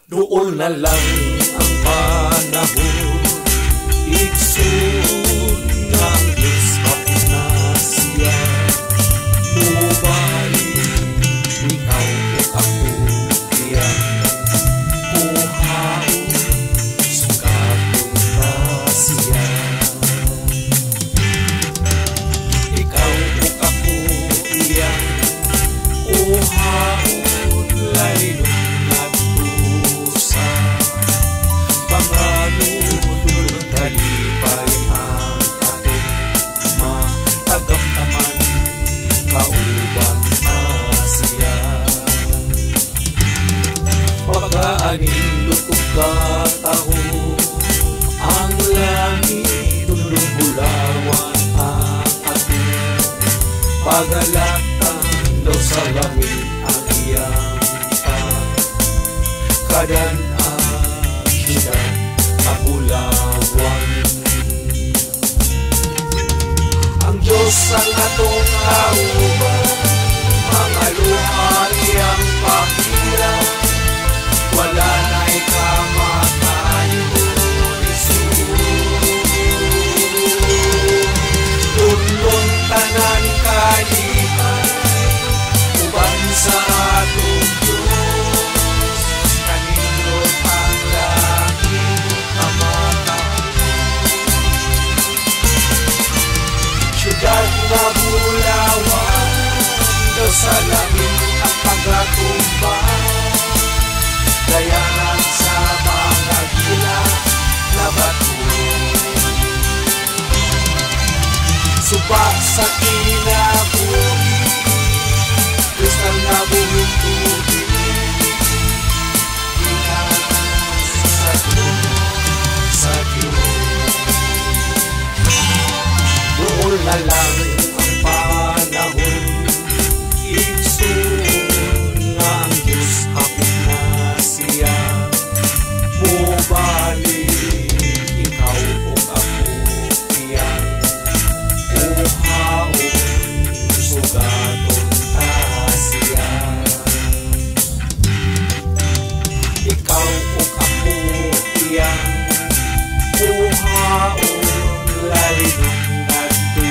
Duol na lang ang panahon, igsoon nga ang Diyos hapit na siya. Mubalik ikaw ug ako iyang kuhaon, sugaton ta siya. Ikaw ug ako iyang kuhaon, laynon ngadto sa panganod, kalipay ang atong matagamtaman, kauban ta siya. Pagkaanindot ug kataho ang langit, dulong bulawan ang atong pagalatan, daw sa langit ang iyang pagkadan-an, syudad kabulawan. Ang Diyos ang atong kauban, mga luha iyang pahiran, wala na'y kamatayon, igsoon. Lunlun tanan kalipay, uban sa atong Diyos, kanindot ang langit kamatahon. Syudad nga bulawan, daw sa langit ang pagatumba, dayanan sa mga gila na bato. Suba sa kinabuhi, kristal na buhing tubig, gikan sa trono sa Diyos. Duol na lang ang panahon, igsoon nga ang Diyos hapit na siya. Mubalik ikaw ug ako iyang kuhaon, sugaton ta siya. Ikaw ug ako iyang kuhaon, laynon ngadto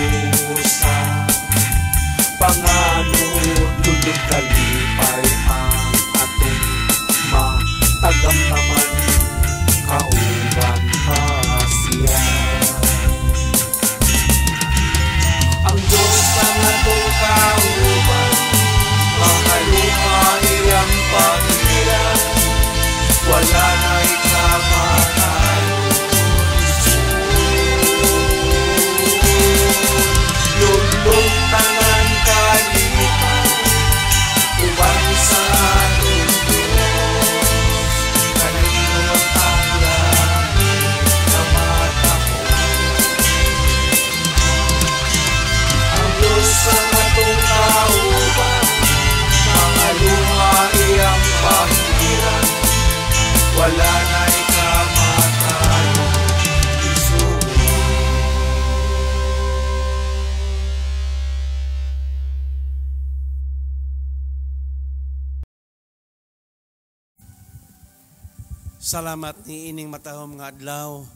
sa panganod, lulod kalipay ang atong matagamtaman, kauban ta siya. Ang Diyos ang atong kauban, mga luha iyang pahiran, wala na'y kamatayon, igsoon. Lunlun tanan kalipay, uban sa atong Diyos, kanindot ang langit kamatahon. Ang Diyos ang atong kauban, mga luha iyang pahiran, wala na'y kamatayon, igsoon. Salamat ni ining matahom nga adlaw.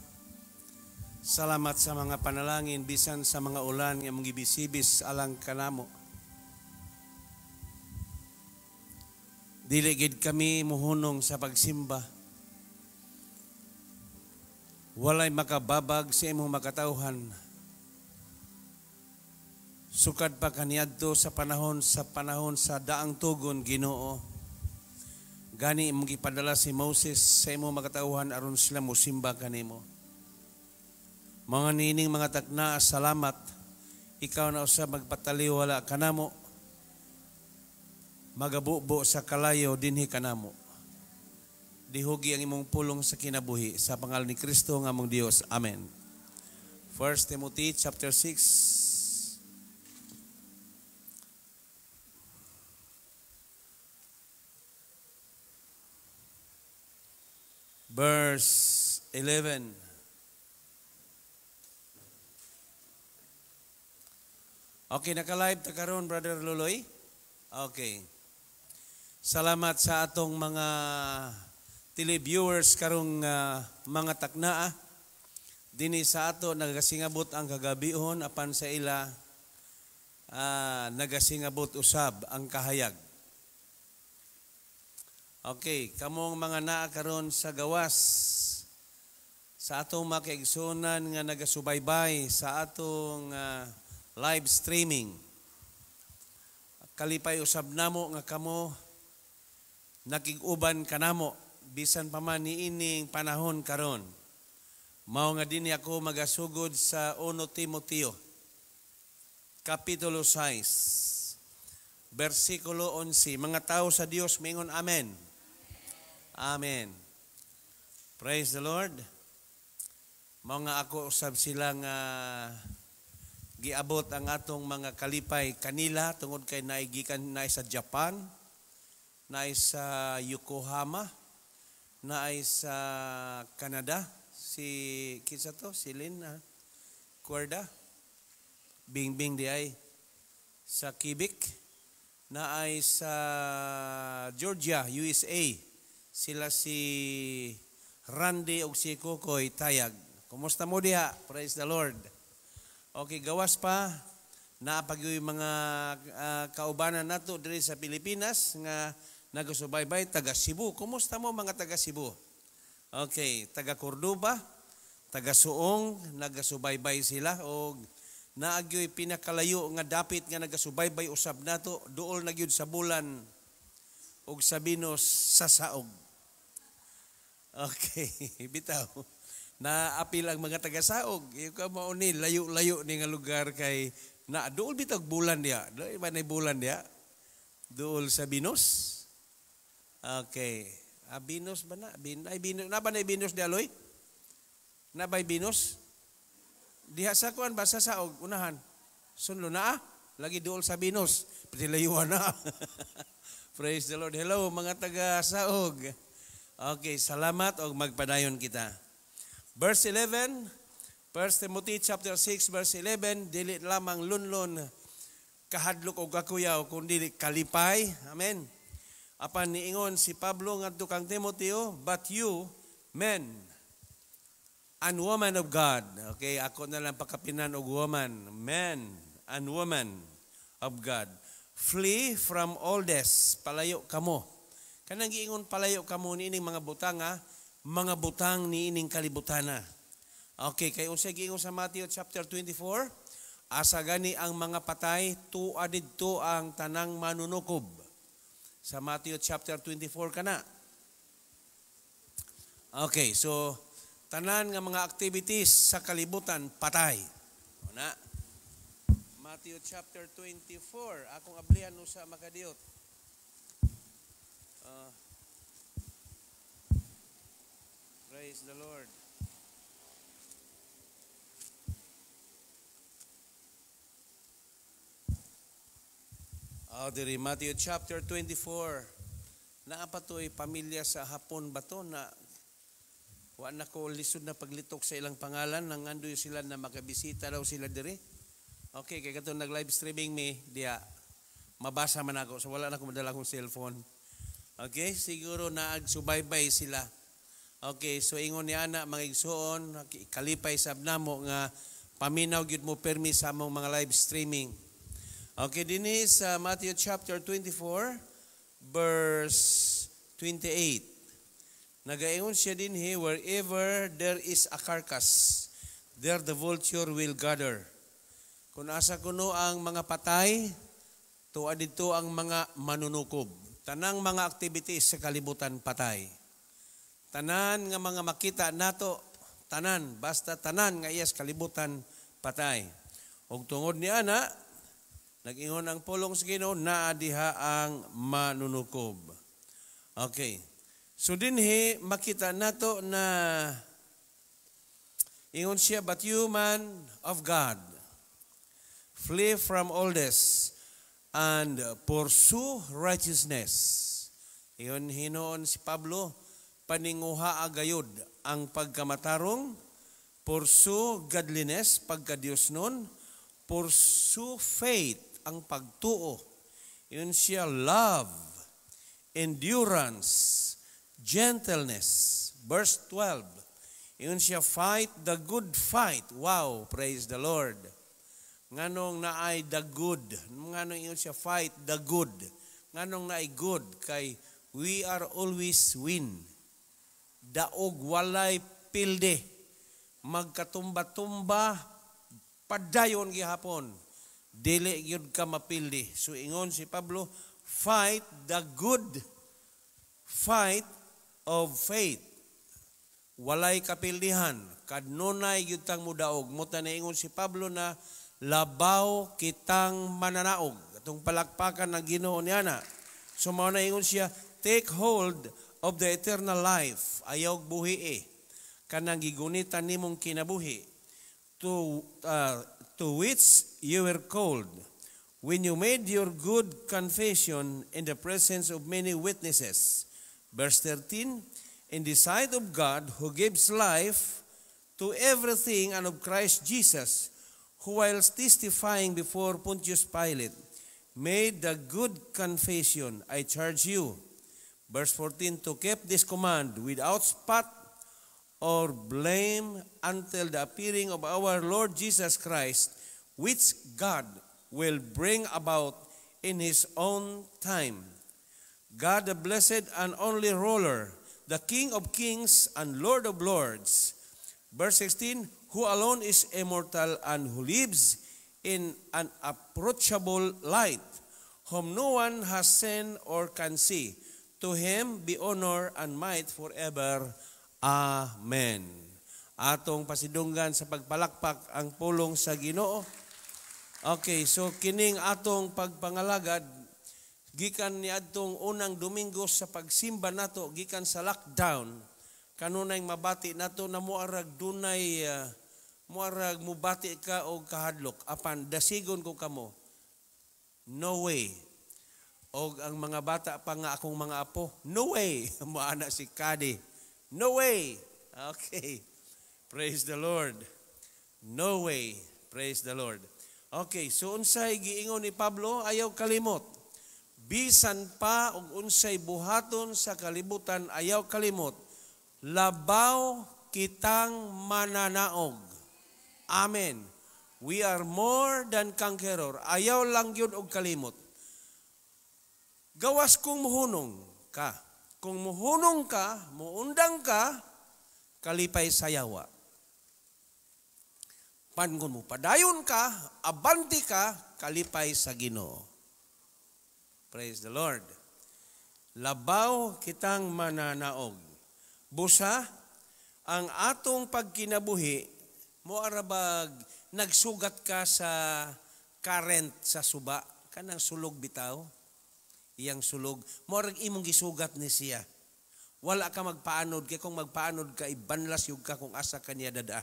Salamat sa mga panalangin bisan sa mga ulan nga imong gibisibis alang kanamo. Dili gid kami muhunong sa pagsimba. Walay makababag sa imong makatawhan. Sukad pa kaniadto sa panahon sa daang tugon, Ginoo. Gani imong gipadala si Moses sa imong makatawhan aron sila mosimba kanimo. Mga nining mga takna, salamat. Ikaw na usab magpataliwala kanamo. Magabubo sa kalayo dinhi kanamo. Dihugi ang imong pulong sa kinabuhi sa pangalan ni Kristo nga among Dios. Amen. 1 Timothy chapter 6, verse 11. Okay, naka-live ta karon, Brother Luloy? Okay. Salamat sa atong mga televiewers karong mga taknaa. Dini sa ato nagasingabot ang kagabihon, apan sa ila nagasingabot usab ang kahayag. Okay, kamong mga naa karon sa gawas, sa atong mga kaigsuonan nga nagasubaybay sa atong live streaming. Kalipay usab namo nga kamo nakig-uban kanamo bisan pa man niining panahon karon. Mao nga dinhi ako magasugod sa 1 Timoteo kapitulo 6 bersikulo 11. Mga tao sa Dios mingon amen. Amen. Praise the Lord. Mao nga ako usab sila nga giabot ang atong mga kalipay kanila tungod kay naigikan naay sa Japan, naay sa Yokohama, naay sa Canada, si kinsa to, si Lynn Cuerda, Bingbing di ay sa Quebec, naay sa Georgia, USA, sila si Randy og si Kokoy Tayag. Kumusta mo diha? Praise the Lord. Okay, gawas pa naapagyoy mga kaubanan nato diri sa Pilipinas nga nagasubaybay, taga Cebu. Kumusta mo mga taga Cebu? Okay, taga Cordoba, taga Suong, nagasubaybay sila og naagyoy pinakalayo nga dapit nga nagasubaybay usab nato duol na gyud sa bulan og sa Venus sa saog. Okay, bitaw. Naapil ang mga taga-saog. Iyo ka mao ni layo-layo ni nga lugar kay na duol bitag bulan diya. Dool ba na bulan diya? Duol sa Venus. Okay. Ah, Venus ba na? Ay, Venus. Na ba na Venus diya, Loy? Na ba Venus? Diha sa kuan ba sa saog? Unahan. Sunlo na ah. Lagi duol sa Venus. Pati layuan na. Praise the Lord. Hello mga taga-saog. Okay, salamat og magpadayon kita. Verse 11, 1 Timothy chapter 6 verse 11, dili lamang lunlon kahadlok og kakuyaw kundi kalipay. Amen. Apan niingon si Pablo ngadto kang Timoteo, but you men and woman of God. Okay, ako na lang pakapinan og woman, men and woman of God. Flee from all this, palayo kamo. Kanang giingon palayo kamo niining mga butang, mga butang niining kalibutana. Okay, kay unsay giingon sa Matthew chapter 24, asa gani ang mga patay, tua didto ang tanang manunukob. Sa Matthew chapter 24 kana. Okay, so tanan nga mga activities sa kalibutan patay. Una. Matthew chapter 24, akong ablihan usa makadiyot. Praise the Lord. Oh, diri Matthew chapter 24. Naa pa to'y pamilya sa Hapon ba to na wa na ko lisod na paglitok sa ilang pangalan, nangandoy sila na makabisita daw sila diri. Okay, kay katong nag-live streaming mi diya mabasa man ako, so wala na ko madala akong cellphone. Okay, siguro naagsubaybay sila. Okay, so ingon ni ana mga igsuon, kalipay sab namo nga paminaw gyud mo permi sa among mga live streaming. Okay, dinhi sa Matthew chapter 24 verse 28. Nagaingon siya dinhi, wherever there is a carcass, there the vulture will gather. Kung asa kuno ang mga patay, tuwa didto ang mga manunukob. Tanang mga activities sa kalibutan patay. Tanan nga mga makita nato, tanan, basta tanan nga iyas kalibutan patay. Og tungod ni ana, nag-ingon ang pulong sa Ginoo, naa diha ang manunukob. Okay. So dinhi makita nato na ingon siya, but you man of God, flee from all this and pursue righteousness. Ingon hinuon si Pablo, paninguha agayod ang pagkamatarong, pursue godliness, pagkadiyos nun, pursue faith, ang pagtuo. Yun siya, love. Endurance, gentleness. Verse 12. Ingon siya, "Fight the good fight." Wow, praise the Lord. Nganong naay "the good"? Nganong ingon siya, "Fight the good"? Nganong naay "good"? Kay we are always win. Daog, walay pilde. Magkatumba-tumba, padayon gihapon. Dili gyud ka mapildi. So ingon si Pablo, "Fight the good fight of faith." Walay kapildihan, kadnunay gyud tang mudaog. Mao na ingon si Pablo na labaw kitang mananaog. Atong palakpakan ng Ginoo niya na. So mao na ingon siya, "Take hold of the eternal life." Ayaw buhi eh. Kanang gigunitan nimong kinabuhi. To which you were called when you made your good confession in the presence of many witnesses. Verse 13, "In the sight of God who gives life to everything and of Christ Jesus, who whilst testifying before Pontius Pilate, made the good confession, I charge you," verse 14, "to keep this command without spot or blame until the appearing of our Lord Jesus Christ, which God will bring about in His own time. God, the blessed and only ruler, the King of kings and Lord of lords." Verse 16, "Who alone is immortal and who lives in an unapproachable light, whom no one has seen or can see. To Him be honor and might forever. Amen." Atong pasidunggan sa pagpalakpak ang pulong sa Ginoo. Okay, so kining atong pagpangalagad gikan ni adtong unang Domingo sa pagsimba nato gikan sa lockdown, kanunay mabati nato na moarag dunay moarag mubati ka og kahadlok, apan dasigon ko kamo, no way. Og ang mga bata pa nga akong mga apo, "No way." Moana si Kadi, "No way." Okay, praise the Lord. No way. Praise the Lord. Okay, so unsay giingon ni Pablo? Ayaw kalimot. Bisan pa og unsay buhaton sa kalibutan, ayaw kalimot. Labaw kitang mananaog. Amen. We are more than conqueror. Ayaw lang yun og kalimot. Gawas kung muhunong ka. Kung muhunong ka, muundang ka, kalipay sa yawa. Pan kung mo padayon ka, abanti ka, kalipay sa Ginoo. Praise the Lord. Labaw kitang mananaog. Busa, ang atong pagkinabuhi, mo arabag nagsugat ka sa current sa suba, kanang sulog bitaw, iyang sulog, mo arag imong gisugat ni siya. Wala ka magpaanod, kay kung magpaanod ka, ibanlas yug ka kung asa ka niya dada.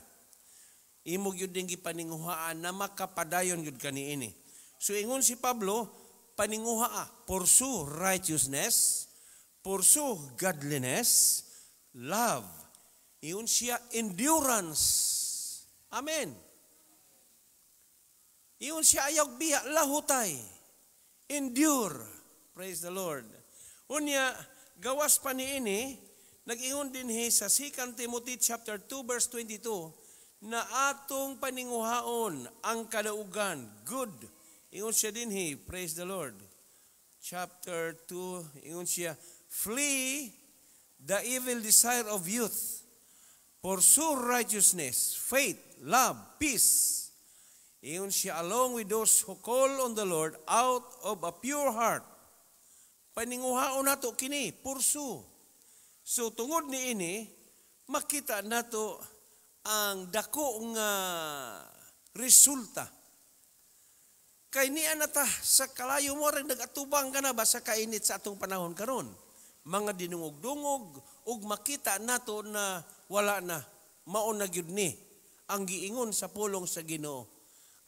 Imo gyud ding gipaninguhaan na makapadayon gyud kaniini. So ingon si Pablo, paninguhaa, pursue righteousness, pursue godliness, love. Ingon siya, endurance. Amen. Ingon siya, ayaw biya, lahutay. Endure. Praise the Lord. Unya, gawas pa niini, nag-ingon dinhi sa 2 Timothy chapter 2 verse 22 na atong paninguhaon ang kadaugan, good. Ingon siya dinhi, praise the Lord. Chapter 2, ingon siya, "Flee the evil desire of youth. Pursue righteousness, faith, love, peace." Ingon siya, "Along with those who call on the Lord out of a pure heart." Paninguhaon nato kini, pursue. So tungod ni ini, makita nato ang dako nga resulta. Kay niya na ta sa kalayo mo rin nagatubang ka na ba sa kainit sa atong panahon karon. Mga dinungog-dungog ug makita nato na wala na, mao na gyud ni ang giingon sa pulong sa Ginoo.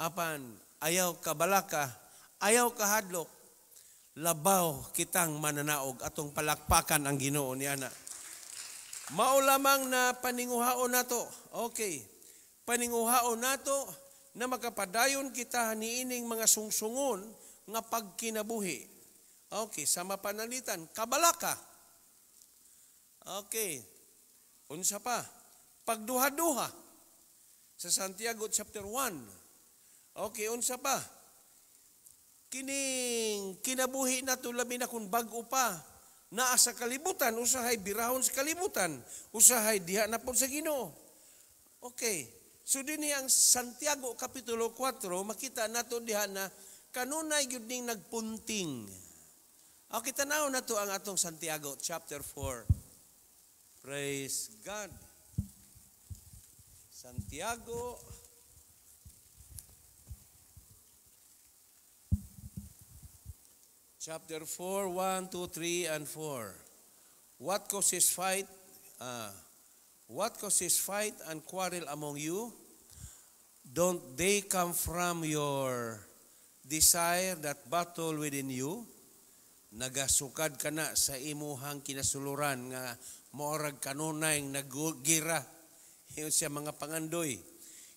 Apan ayaw kabalaka, ayaw kahadlok, labaw kitang mananaog. Atong palakpakan ang Ginoo niya na. Mao lamang na paninguhaon nato. Okay. Paninguhaon nato na makapadayon kita niining mga sungsungon nga pagkinabuhi. Okay, sama pananglitan, kabalaka. Okay. Unsa pa? Pagduha-duha. Sa Santiago chapter 1. Okay, unsa pa? Kining kinabuhi nato labi na kung bag-o pa naa sa kalibutan, usahay birahon sa kalibutan, usahay diha na pod sa Ginoo. Okay. So dinhi ang Santiago kapitulo 4, makita nato diha na kanunay gyud ning nagpunting. Okay, tanaw na to ang atong Santiago chapter 4. Praise God. Santiago chapter 4, 1, 2, 3, and 4. What causes fight? What causes fight and quarrel among you? Don't they come from your desire that battle within you? Nagasukad ka na sa imuhang kinasuluran nga moorag kanunay naggira. Yun siya mga pangandoy.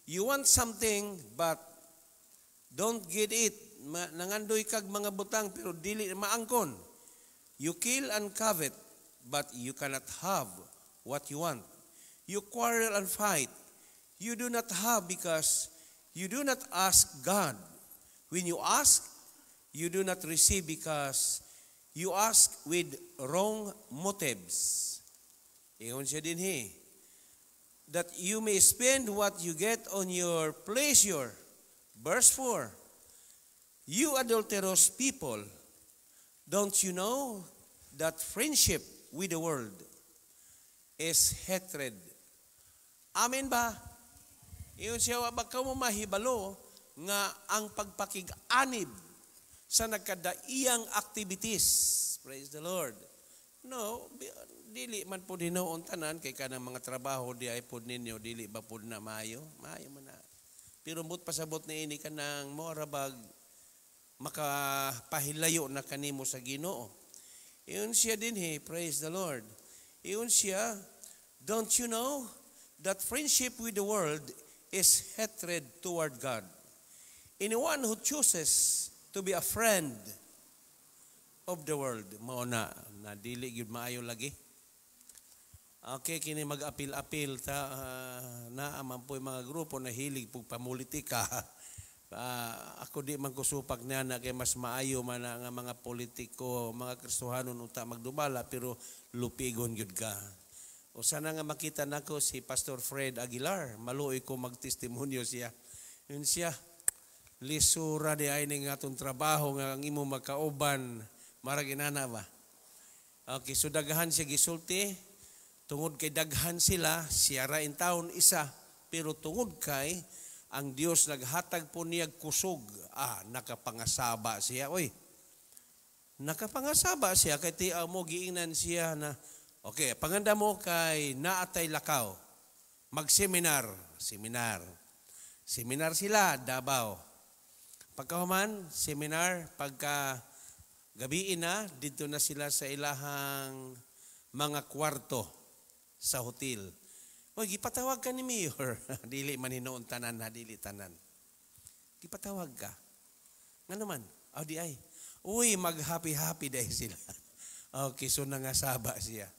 You want something but don't get it. Nangandoy kag mga butang pero dili maangkon. You kill and covet but you cannot have what you want. You quarrel and fight. You do not have because you do not ask God. When you ask, you do not receive because you ask with wrong motives. Ingon siya dinhi. That you may spend what you get on your pleasure. Verse 4. You adulterous people, don't you know that friendship with the world is hatred? Amen ba? Ingon siya, wa ba ka mo mahibalo nga ang pagpakig-anib sa nagkadaiyang activities. Praise the Lord. No, dili man po dinoon tanan kay kanang mga trabaho di ay pod ninyo, dili ba pod na maayo? Maayo man na. Pero but pasabot na ini kanang mora bag makapahilayo na kanimo sa Ginoo. Iyon siya dinhi, praise the Lord. Iyon siya, don't you know that friendship with the world is hatred toward God? Anyone who chooses to be a friend of the world, mao na, na dili gyud maayo lagi. Okay, kini mag-apil-apil ta naa man po'y mga grupo na hilig pug pamulitika. Ako di man kusupak niya na kay mas maayo man na nga mga politiko, mga Kristohanon unta magdumala, pero lupigon gyud ka. O sana nga makita nako si Pastor Fred Aguilar, maluoy ko magtestimonyo siya. Yun siya, lisura di ay ning atong trabaho nga ang imo magkauban, marag inana ba? Okay, so daghan siya gisulti, tungod kay daghan sila, siya ra in taon isa, pero tungod kay ang Dios naghatag po niya kusog, nakapangasaba siya. Oy, nakapangasaba siya kay tiaw mo giingnan siya na okay, panganda mo kay naatay lakaw. Mag-seminar, seminar. Seminar sila Davao. Pagkahuman, seminar, pagka gabiin na, dito na sila sa ilahang mga kwarto sa hotel. Oy, gipatawag ka ni Mayor. Dili man hinuon tanan ha, dili tanan. Gipatawag ka. Nga naman, aw di ay. Uy, mag-happy-happy dahil sila. Okay, so nangasaba siya.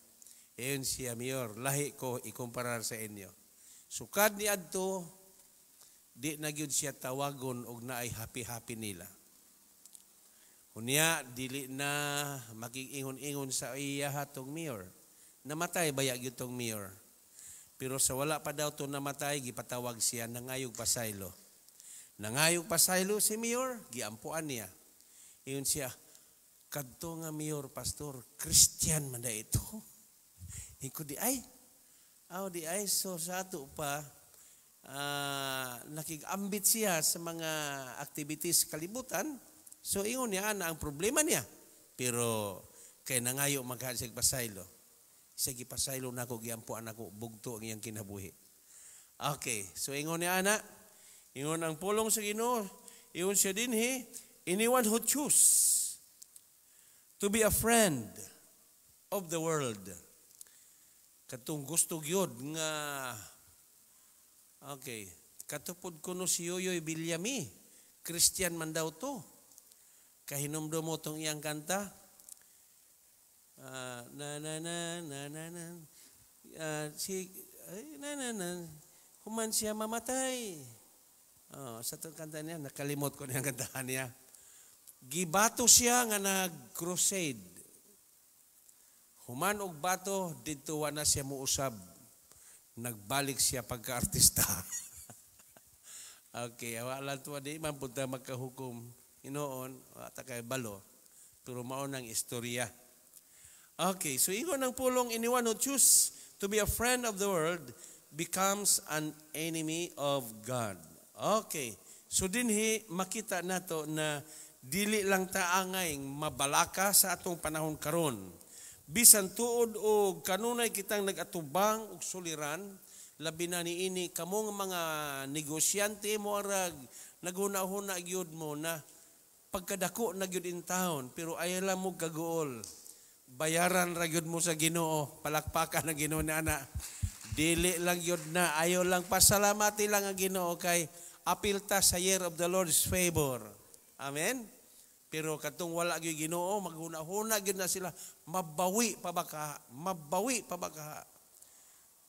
Ayun siya, Mayor, lahi ko ikumparar sa inyo. Sukad ni adto, di na gyud siya tawagon og naay happy-happy nila. Unya, dili na makiingon-ingon sa iya hatong mayor. Namatay baya gyud tong mayor. Pero sa wala pa daw to namatay, gipatawag siya, nangayog pasaylo. Nangayog pasaylo si mayor, giampuan niya. Iyon siya, kadto nga mayor, pastor, Christian man da ito. Iko di ay, aw di ay, so sa ato pa, nakigambit siya sa mga activities kalibutan. So ingon niya, ana ang problema niya. Pero kay nangayo maghansig pasaylo. Siya gipasaylo nako, giampuan nako, bugto ang iyang kinabuhi. Okay, so ingon niya ana, ingon ang pulong sa Ginoo, ingon siya dinhi, anyone who choose to be a friend of the world, katong gusto gyud nga, okay, katupod kuno si Yoyoy Villami, Christian man daw to. Kahinumdum mo tong iyang kanta, Na na na na na na. Si ay, na na na. Human siya mamatay. Oh, sa itong kanta niya, nakalimot ko niya ang kantahan niya. Gibato siya nga nag-crusade. Human og bato, didto wa na siya muusab. Nagbalik siya pagka-artista. Okay, wala to, di man punta magkahukom. Hinoon, wa ta kay balo. Pero mao nang istorya. Okay, so ingon ang pulong, "Anyone who choose to be a friend of the world becomes an enemy of God." Okay. So dinhi makita nato na dili lang ta angay mabalaka sa atong panahon karon. Bisan tuod og kanunay kitang nagatubang og suliran, labi na niini kamong mga negosyante mo, arag naghuna-huna gyud mo na pagkadako na gyud in town, pero ayaw lang mo kaguol. Bayaran ra gyud mo sa Ginoo. Palakpakan ang Ginoo na ana. Dili lang gyud na ayo lang, pasalamati lang ang Ginoo kay apil ta sa year of the Lord's favor. Amen. Pero katong wala gyud Ginoo, maghuna-huna gyud na sila, mabawi pa ba ka? Mabawi pa ba ka?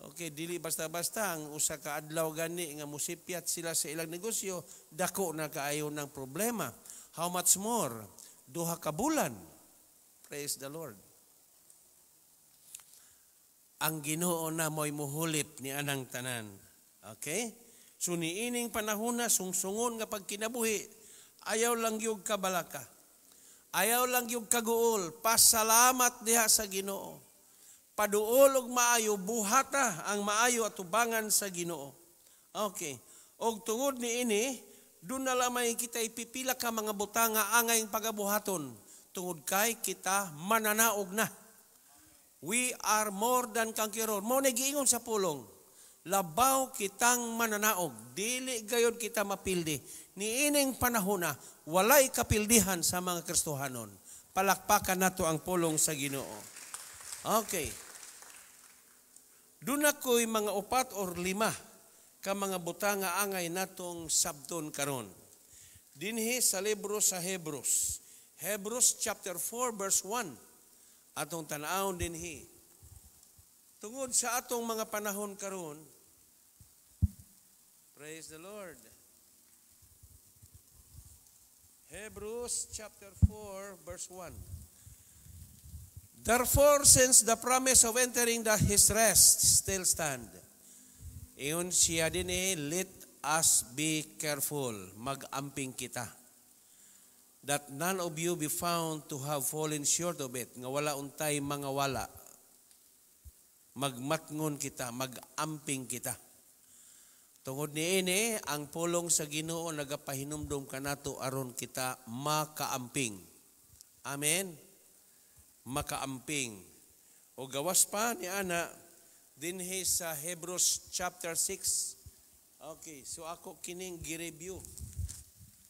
Okay, dili basta-basta ang usa ka adlaw gani nga musipyat sila sa ilang negosyo, dako na kaayo ng problema. How much more 2 ka bulan? Praise the Lord. Ang Ginoo na mo'y muhulip ni anang tanan. Okay? So niining panahon na sungsungon nga pagkinabuhi, ayaw lang yung kabalaka. Ayaw lang yung kaguol. Pasalamat diha sa Ginoo. Paduol og maayo, buhata ang maayo at tubangan sa Ginoo. Okay. Og tungod ni ini, doon na lamay kita ipipila ka mga butanga angay pagabuhaton tungod kay kita mananaog na. We are more than conqueror. Mao na giingon sa pulong. Labaw kitang mananaog. Dili gayod kita mapildi. Niining panahon na, walay kapildihan sa mga Kristohanon. Palakpakan nato ang pulong sa Ginoo. Okay. Doon ako'y mga upat or lima ka mga butanga angay natong sabton karon. Dinhi sa libro sa Hebrews. Hebrews chapter 4 verse 1. Atong tan-awon dinhi. Tungod sa atong mga panahon karon, praise the Lord. Hebrews chapter 4 verse 1. "Therefore, since the promise of entering his rest still stand," ingon siya din eh, "let us be careful," mag-amping kita, "that none of you be found to have fallen short of it," nga wala untay mga wala. Magmatngon kita, mag-amping kita. Tungod ni ini, ang pulong sa Ginoo nagapahinumdum kanato aron kita makaamping. Amen. Makaamping. O gawas pa ni ana dinhi sa Hebrews chapter 6. Okay, so ako kining gi-review.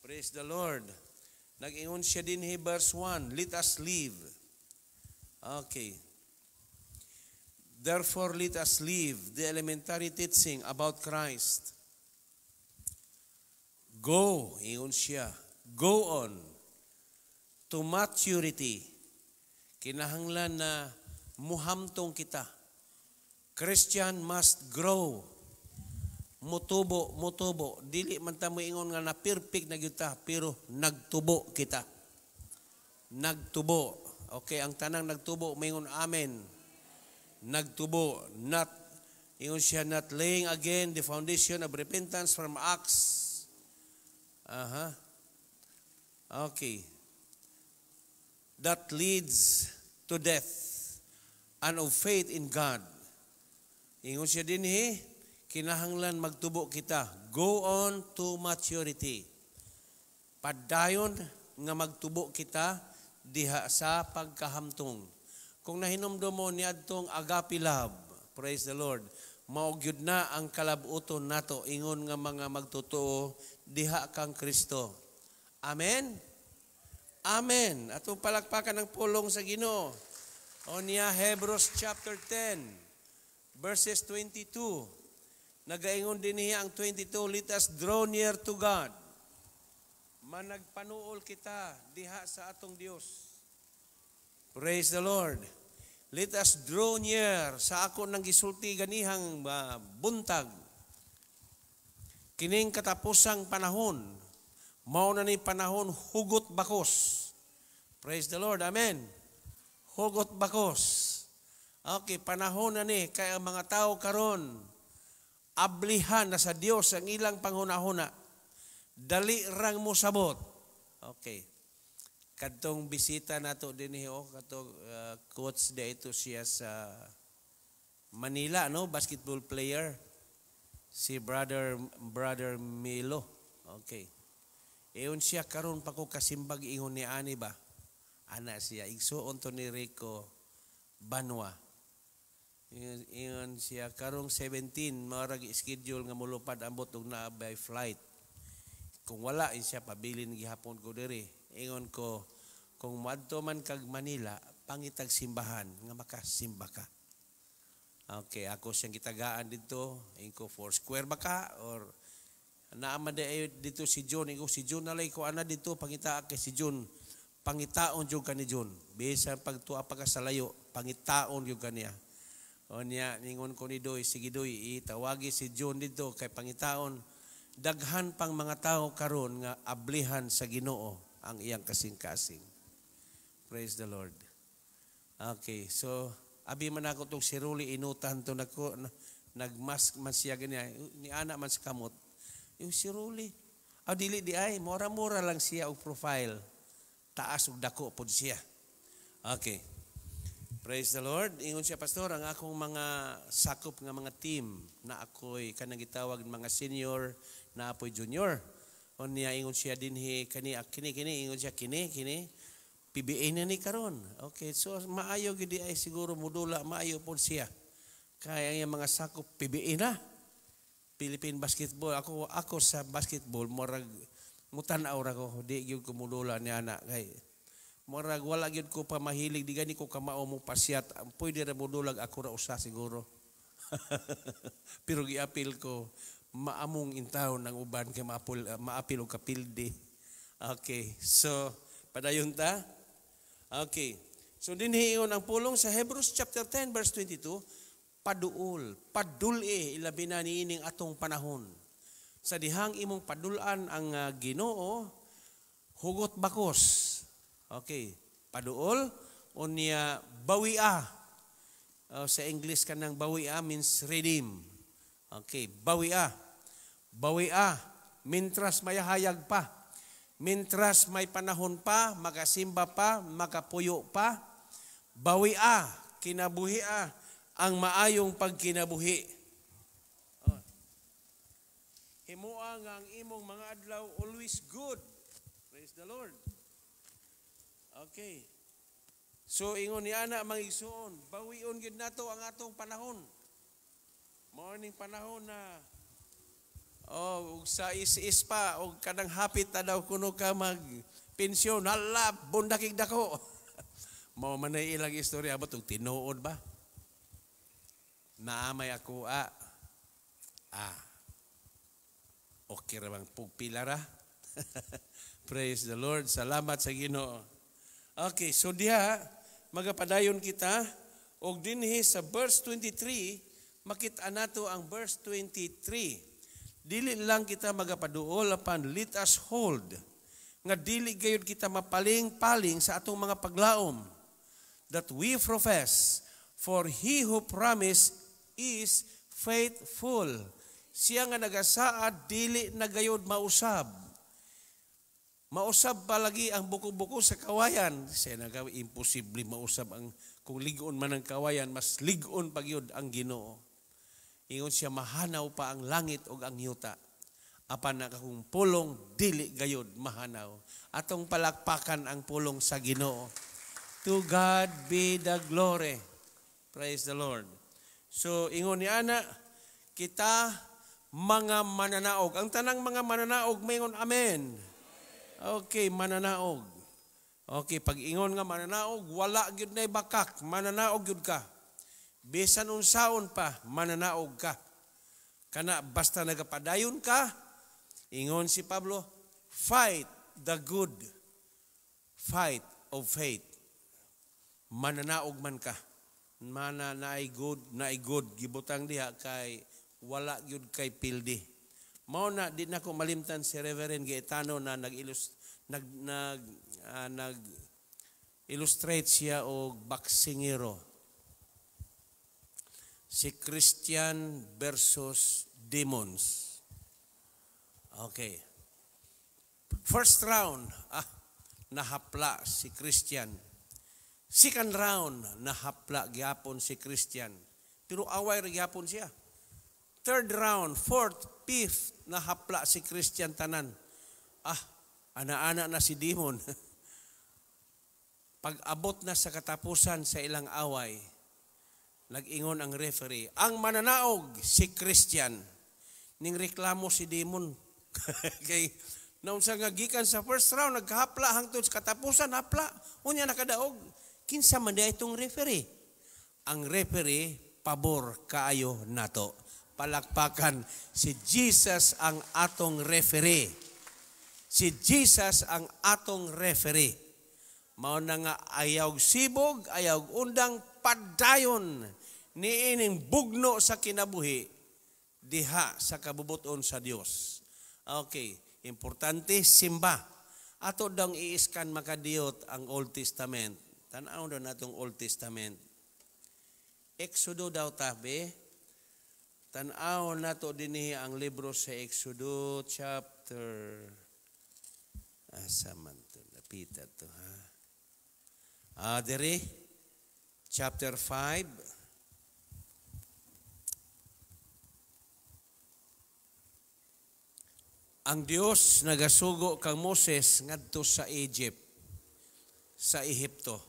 Praise the Lord. Nag-ingon siya dinhi verse 1, "Let us live." Okay. "Therefore, let us leave the elementary teaching about Christ." Go, ingon siya, "go on to maturity." Kinahanglan na muhamtong kita. Christian must grow. Mutubo, mutubo. Dili man ta moingon nga na perfect na gyud ta, pero nagtubo kita. Nagtubo. Okay, ang tanang nagtubo, moingon amen. Nagtubo. Not, ingon siya, "not laying again the foundation of repentance from acts." Aha. Okay. "That leads to death and of faith in God." Ingon siya dinhi, kinahanglan magtubo kita. Go on to maturity. Padayon nga magtubo kita diha sa pagkahamtong. Kung nahinumdum mo niadtong agape love, praise the Lord, mao gyud na ang kalabuton nato ingon nga mga magtotoo diha kang Kristo. Amen. Amen. Atong palakpakan ng pulong sa Ginoo. O niya Hebrews chapter 10 verses 22. Nagaingon din niya ang 22, "Let us draw near to God." Managpanuol kita diha sa atong Dios. Praise the Lord. Let us draw near sa ako nang gisulti ganihang buntag. Kining katapusang panahon, mao na ni panahon hugot bakos. Praise the Lord. Amen. Hugot bakos. Okay, panahon na ni kay ang mga tao karon ablihan na sa Dios ang ilang panghunahuna. Dali rang mo sabot. Okay. Kadtong bisita nato dinhi, oh, katong coach dito siya sa Manila, no, basketball player si brother brother Milo. Okay. Ingon siya, "Karon pa ko kasimbag," ingon ni ani ba? Ana siya, igsuon to ni Rico Banwa. Ingon siya, karong 17 mao schedule nga mulupad ambot og naa by flight. Kung wala, ingon siya, pabilin gihapon ko diri. Ingon ko, kung moadto man kag Manila, pangitag simbahan nga makasimba ka. Okay, ako siyang gitagaan dito. Ingon ko, four square ba ka or naa man di dito si John. Ingon ko, si John nalay ko ana dito, pangita kay si John. Pangitaon jud ka ni John. Bisan pagtuwa pa ka sa layo, pangitaon jud ka niya. O niya, ningon ko ni Doy, "Sige Doy, itawagi si John dito kay pangitaon." Daghan pang mga tao karon nga ablihan sa Ginoo ang iyang kasing-kasing. Praise the Lord. Okay, so abi man ako tong si Ruli, inutan to nako, nagmask man siya ganyan, ni ana man sa kamot. Yung si Ruli, ah, dili di ay, mura-mura lang siya og profile. Taas og dako pod siya. Okay. Praise the Lord. Ingon siya, "Pastor, ang akong mga sakop nga mga team na ako'y kanang gitawag mga senior na apoy junior." O niya, ingon siya dinhi kani kini kini, ingon siya, kini kini PBA na ni karon. Okay, so maayo gid ay siguro mudula, maayo pod siya. Kaya ang mga sakop PBA na. Philippine Basketball. Ako ako sa basketball, murag mutan-aw ra ko, di gyud ko mudula ni ana kay murag wala gyud ko pa mahilig, di gani ko kamao mo pasyat. Pwede ra modulag ako ra usa siguro. Pero giapil ko maamong intawon ng uban kay maapil, maapil og kapildi. Okay, so padayon ta. Okay. So dinhi ingon ang pulong sa Hebrews chapter 10 verse 22, paduol, padul-i, ilabi na niining atong panahon. Sa dihang imong padulan ang Ginoo, hugot bakos. Okay, paduol unya bawia. Sa English kanang bawia means redeem. Okay, bawia. Bawia mintras may hayag pa. Mintras may panahon pa, makasimba pa, makapuyo pa, bawia, kinabuhia ang maayong pagkinabuhi. Oh. Himua nga ang imong mga adlaw always good. Praise the Lord. Okay. So ingon ni ana, mga igsuon, bawion gyud nato ang atong panahon. Morning panahon na, oh, ug sa is pa og kanang hapit na daw kuno ka mag pensyon, hala, bundakig dako. Mao man ay ilang istorya ba tug tinuod ba? Naamay ako ah. Ah. Okay ra bang pugpila ra? Praise the Lord. Salamat sa Ginoo. Okay, so diha magapadayon kita og dinhi sa verse 23, makita nato ang verse 23. Dili lang kita magapaduol apan let us hold nga dili gayud kita mapaling-paling sa atong mga paglaom that we profess, for he who promised is faithful. Siya nga nagasaad dili na gayud mausab. Mausab palagi ang buko-buko sa kawayan. Siya nagaw, imposible mausab ang, kung ligon man ang kawayan, mas ligon pa gyud ang Ginoo. Ingon siya, mahanaw pa ang langit ug ang yuta. Apan akong pulong dili gayud mahanaw. Atong palakpakan ang pulong sa Ginoo. To God be the glory. Praise the Lord. So ingon ni ana, kita mga mananaog. Ang tanang mga mananaog maingon amen. Okay, mananaog. Okay, pag ingon nga mananaog, wala gyud nay bakak, mananaog gyud ka. Bisan unsaon pa, mananaog ka. Kana basta nagapadayon ka, ingon si Pablo, fight the good fight of faith. Mananaog man ka. Mana naay good, naay good gibutang diha kay wala gyud kay pildi. Mao na di nako malimtan si Reverend Gaetano na nag-ilus nag nag nag illustrate siya og boksingero. Si Christian versus demons. Okay. First round, nahapla si Christian. Second round, nahapla gyapon si Christian. Pero away ra gyapon siya. Third round, fourth, fifth, nahapla si Christian tanan. Ana-ana na si demon. Pag-abot na sa katapusan sa ilang away, nag-ingon ang referee, ang mananaog si Christian. Ning reklamo si demon. Kay naunsa nga gikan sa first round, nagkahapla hangtod sa katapusan, hapla. Unya nakadaog. Kinsa man diay itong referee? Ang referee, pabor kaayo nato. Palakpakan, si Jesus ang atong referee. Si Jesus ang atong referee. Mao na nga ayaw sibog, ayaw undang, padayon niining bugno sa kinabuhi diha sa kabubuton sa Dios. Okay, importante simba. Ato dang i-scan makadiyot ang Old Testament. Tan-aw daw natong Old Testament. Exodo daw tabi. Tan-aw nato dinhi ang libro sa Exodo chapter, asa man to, napita to ha. Diri chapter 5. Ang Dios nagasugo kang Moses ngadto sa Egypt, sa Ehipto.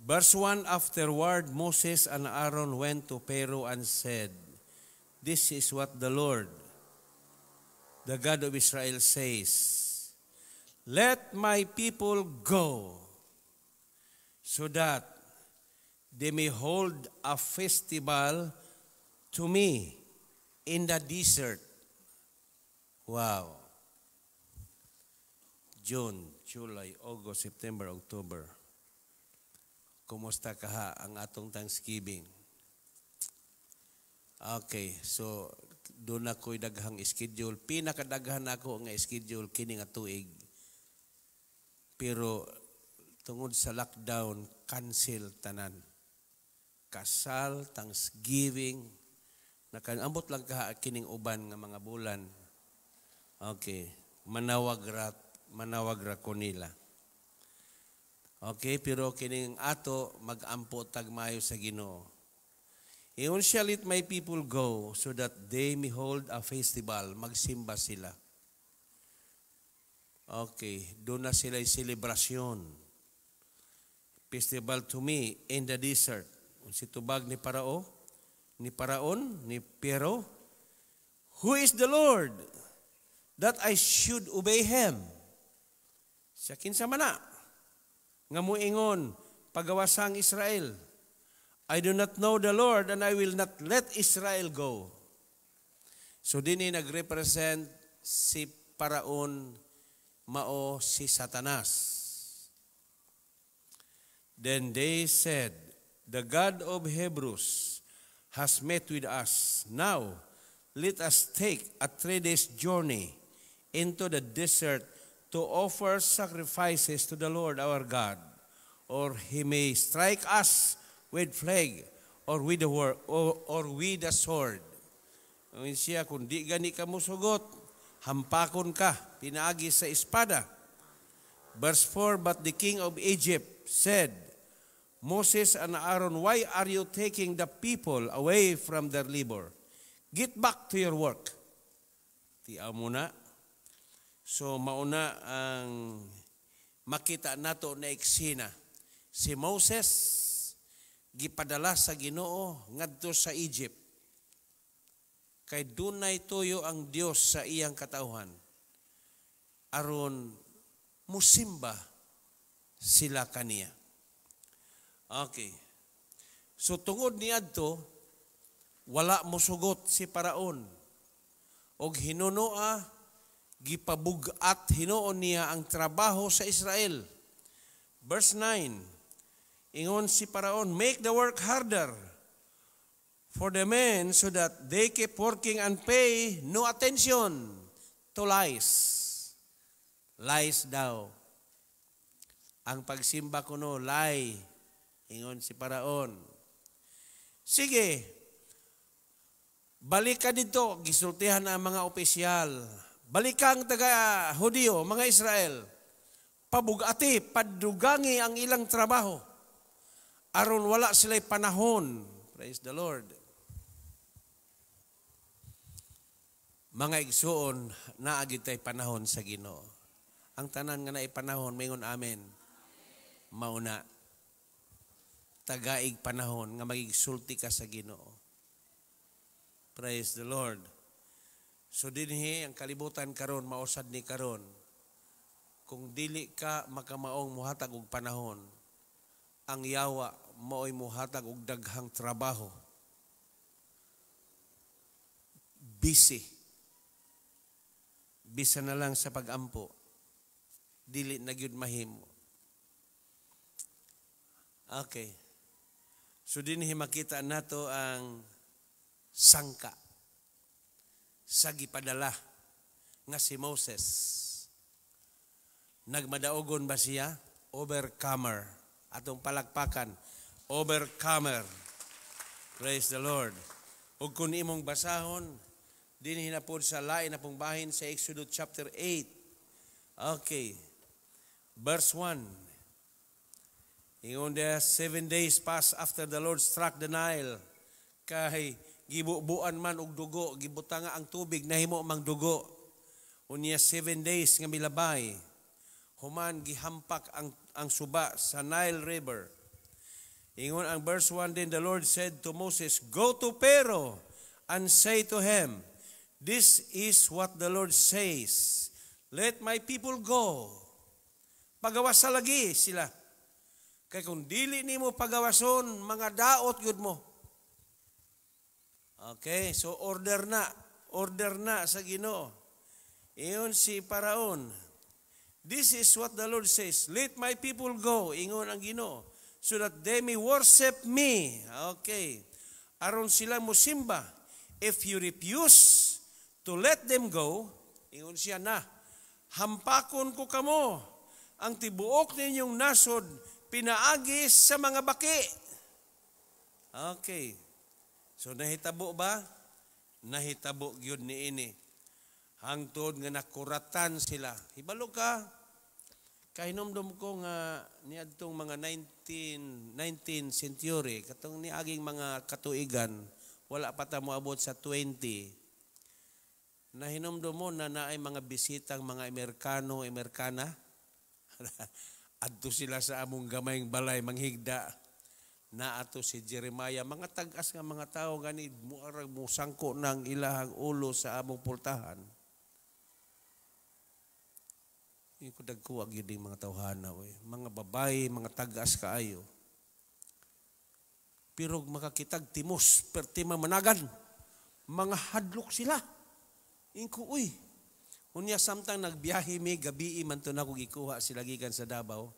Verse 1, afterward, Moses and Aaron went to Pharaoh and said, "This is what the Lord, the God of Israel, says, let my people go so that they may hold a festival to me in the desert." Wow. June, July, August, September, October. Kumusta kaha ang atong Thanksgiving? Okay, so doon ako'y daghang schedule. Pinakadaghan ako nga schedule kini nga tuig. Pero tungod sa lockdown, cancel tanan. Kasal, Thanksgiving, nakanambot lang kaha kining uban nga mga bulan. Okay, manawag ra ko nila. Okay, pero kining ato magampo tagmayo sa Ginoo. Ingon siya, "Let my people go so that they may hold a festival." Magsimba sila. Okay, doon na sila selebrasyon. Festival to me in the desert. Si tubag ni Parao, ni Paraon, ni Pero, "Who is the Lord that I should obey him?" Siya kinsa man na nga muingon, pagawasang Israel. I do not know the Lord and I will not let Israel go. So dini nagrepresent si Paraon mao si Satanas. Then they said, "The God of Hebrews has met with us. Now, let us take a 3 days journey into the desert to offer sacrifices to the Lord our God, or he may strike us with plague or with the word, or with the sword." Ang siya, kung di gani ka musugot, hampakon ka, pinaagi sa espada. Verse 4, but the king of Egypt said, "Moses and Aaron, why are you taking the people away from their labor? Get back to your work." Tiaw muna. So mauna ang makita nato na eksena. Si Moses gipadala sa Ginoo ngadto sa Egypt. Kay dunay tuyo ang Dios sa iyang katawhan aron musimba sila kaniya. Okay. So tungod niadto wala mosugot si Paraon. Og hinunoa gipabug-at hinuon niya ang trabaho sa Israel. Verse 9, Ingon si Paraon, "Make the work harder for the men so that they keep working and pay no attention to lies." Lies daw. Ang pagsimba kuno, lie. Ingon si Paraon. Sige, balik ka dito, gisultihan ang mga opisyal. Balik kang taga Hudiyo, mga Israel. Pabugati, padugangi ang ilang trabaho. Aron wala sila'y panahon. Praise the Lord. Mga igsuon, naagi tay panahon sa Ginoo. Ang tanan nga naay panahon, mingon amen. Mauna. Tagaig panahon nga magigsulti ka sa Ginoo. Praise the Lord. So dinhi ang kalibutan karon, mausad ni karon. Kung dili ka makamaong muhatag og panahon, ang yawa maoy muhatag og daghang trabaho. Busy. Bisa na lang sa pagampo, dili na gyud mahimo. Okay. So dinhi makita nato ang sangka sa gipadala nga si Moses. Nagmadaogon ba siya? Overcomer. Atong palakpakan. Overcomer. Praise the Lord. Ug kung imong basahon, dinhi na pod sa lain na pong bahin sa Exodus chapter 8. Okay. Verse 1. Ingon there, 7 days passed after the Lord struck the Nile. Kay gibubuan man og dugo, gibutanga ang tubig, nahimo mang dugo. Unya 7 days nga milabay. Human gihampak ang suba sa Nile River. Ingon ang verse 1, "Then the Lord said to Moses, 'Go to Pharaoh and say to him, 'This is what the Lord says. Let my people go.'" Pagawasa lagi sila. Kay kung dili nimo pagawason, mga daot gyud mo. Okay, so order na. Order na sa Ginoo. Ingon si Paraon, "This is what the Lord says. Let my people go," ingon ang Ginoo, "so that they may worship me." Okay. Aron sila musimba. "If you refuse to let them go," ingon siya na, "hampakon ko kamo ang tibuok ninyong nasod pinaagi sa mga baki." Okay. So nahitabo ba? Nahitabo gyud ni ini. Hangtod nga nakuratan sila. Hibalo ka, kahinomdom ko nga niadtong mga 19 century, katong niaging mga katuigan, wala pa ta moabot sa 20. Nahinomdom mo na naay mga bisitang mga Amerikano, Amerikana. Adto sila sa among gamayng balay manghigda. Naato si Jeremiah, mga tag-as nga mga tao gani muarag musangko ng ilahang ulo sa among pultahan. Yung ko dagko gyud mga tawhana oy. Mga babae, mga tag-as kaayo. Pero makakitag timos, pertima managan. Mga hadlok sila. Ingko, uy. Unya samtang nagbiyahe mi, gabi man to na ko gikuha sila gikan sa Davao.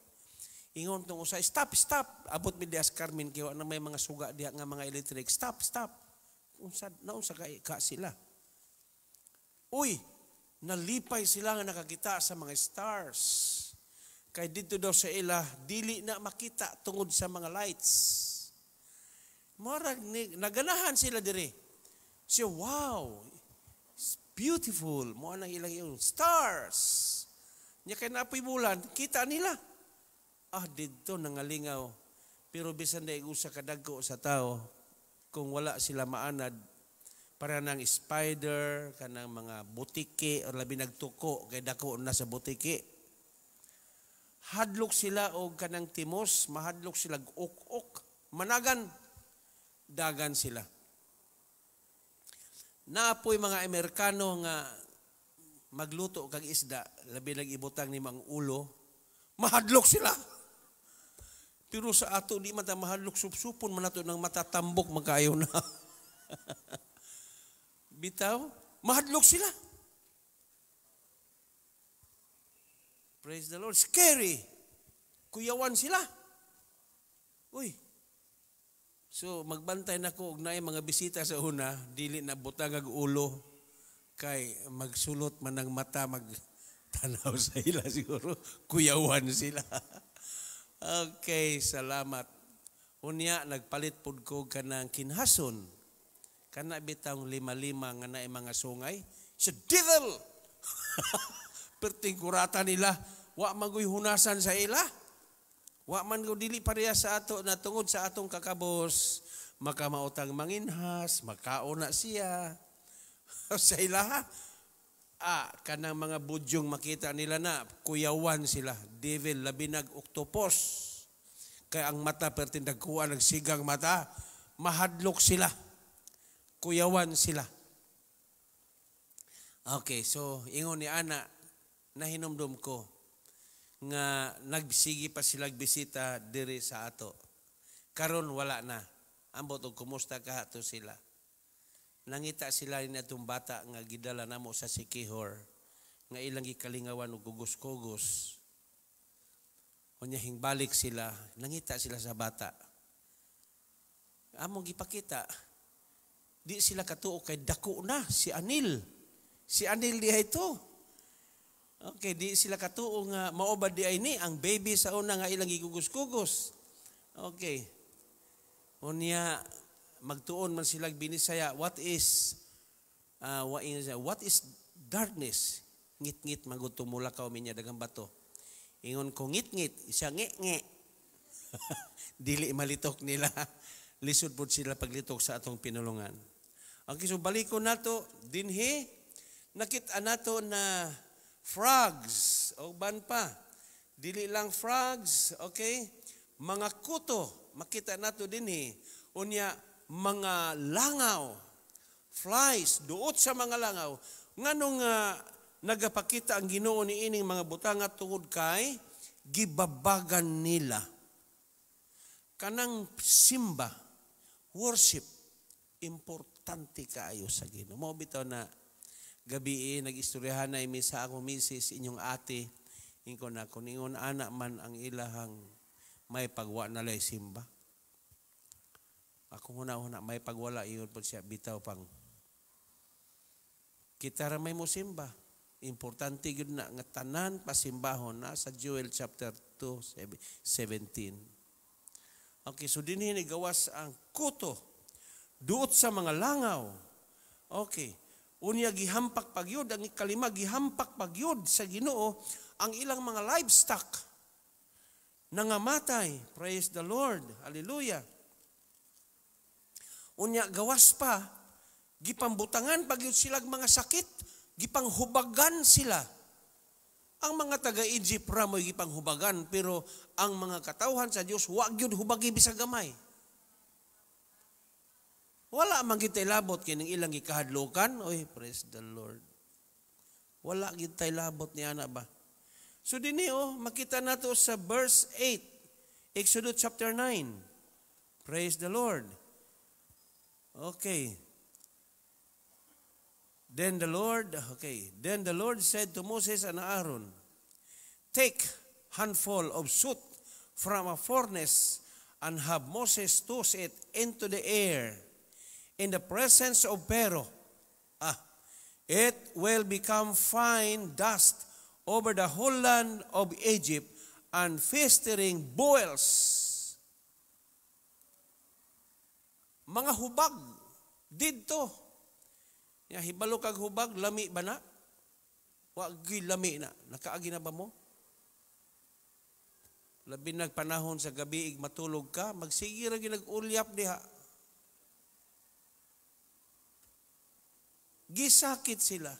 Ingon tong usa, "Stop, stop." Abot mi dias Carmen kay na may mga suga diha nga mga electric. "Stop, stop." Unsa naunsa ka sila? Uy, nalipay sila nga nakakita sa mga stars. Kay dito daw sa ila, dili na makita tungod sa mga lights. Marag naganahan sila diri. Siya, "Wow, it's beautiful." Mo nang ilang yung stars. Nya kay napoy bulan, kita nila. Ah, didto nangalingaw. Pero bisan dai usa ka dagko sa tao, kung wala sila maanad, para ng spider, kanang mga butiki, or labi nagtuko, kay dako na sa butiki. Hadlok sila og kanang timos, mahadlok sila ok-ok, managan, dagan sila. Naapoy mga Amerikano nga magluto kag isda, labi nag ibutang ni mang ulo, mahadlok sila. Pero sa ato di man ta mahadlok, supsupon man nato ng matatambok magkayo na. Bitaw, mahadlok sila. Praise the Lord. Scary. Kuyawan sila. Uy. So magbantay nako og naay mga bisita sa una, dili na butangag ulo kay magsulot man ang mata, mag tanaw sa ila siguro kuyawan sila. Okay, salamat. Unya nagpalit pud ko kanang kinhason. Kana bitawng lima-lima nga naay mga sungay. Sa devil. Perting kurata nila, wa magoy hunasan sa ila. Wa man go dili pareha sa ato na tungod sa atong kakabos, makamaotang manginhas, makaon na siya. Sa ila, kanang mga budyong makita nila na, kuyawan sila. Devil, labi nag octopus. Kaya ang mata, perting dagkuan, nagsigang mata, mahadlok sila. Kuyawan sila. Okay, so ingon ni ana, nahinumdum ko nga nagsige pa sila bisita diri sa ato. Karon wala na. Ambot og kumusta ka ato sila. Nangita sila ni atong bata nga gidala namo sa Sikihor nga ilang gikalingawan og gugos-kugos. Unya hingbalik sila, nangita sila sa bata. Among gipakita, di sila katuo kay dako na si Anil. Si Anil diha ito. Okay, di sila katuo nga mao ba di ay ni ang baby sa una nga ilang gigugos-kugos. Okay. Unya magtuon man sila binisaya, what is darkness? Ngit-ngit magud tumulakaw minya dagang bato. Ingon ko ngit-ngit, isa nge-nge. Dili malitok nila. Lisod pud sila paglitok sa atong pinulungan. Okay, so balikon nato dinhi, nakita nato na frogs o ban pa. Dili lang frogs, okay? Mga kuto, makita nato dinhi. Unya mga langaw, flies, duot sa mga langaw. Nganong nagapakita ang Ginoo ni ining mga butanga? Tungod kay gibabagan nila kanang simba, worship, importante kaayo sa Ginoo. Mao bitaw na gabi nag-istoryahan na imi sa akong misis, inyong ate, ingon na kung ingon ana man ang ilahang may pagwa na lay simba. Ako huna-huna, may pagwala, ingon po siya, bitaw pang kita ra may mo simba. Importante gyud na nga tanan pasimbahon na sa Joel chapter 2, 17. Okay, so dinhi ni gawas ang kuto duot sa mga langaw. Okay. Unya gihampak pagyud ang ikalima, gihampak pagyud sa Ginoo ang ilang mga livestock, nangamatay. Praise the Lord. Hallelujah. Unya gawas pa, gipambutangan pagyud sila mga sakit, gipanghubagan sila. Ang mga taga-Egypt ra mo'y gipanghubagan, pero ang mga katawhan sa Dios wa gyud hubagi bisag gamay. Wala man gid labot kining ilang gikahadlokan. Oy, praise the Lord. Wala gid tay labot ni ana ba. So dinhi oh, makita nato sa verse 8, Exodus chapter 9. Praise the Lord. Okay. Then the Lord said to Moses and Aaron, "Take handful of soot from a furnace and have Moses toss it into the air in the presence of Pharaoh. Ah, it will become fine dust over the whole land of Egypt and festering boils." Mga hubag didto. Ya, hibalo kag hubag, lami ba na? Wa gyud lami na. Nakaagi na ba mo? Labi nagpanahon sa gabi ig matulog ka, magsige ra gyud nag-ulyap diha. Gisakit sila.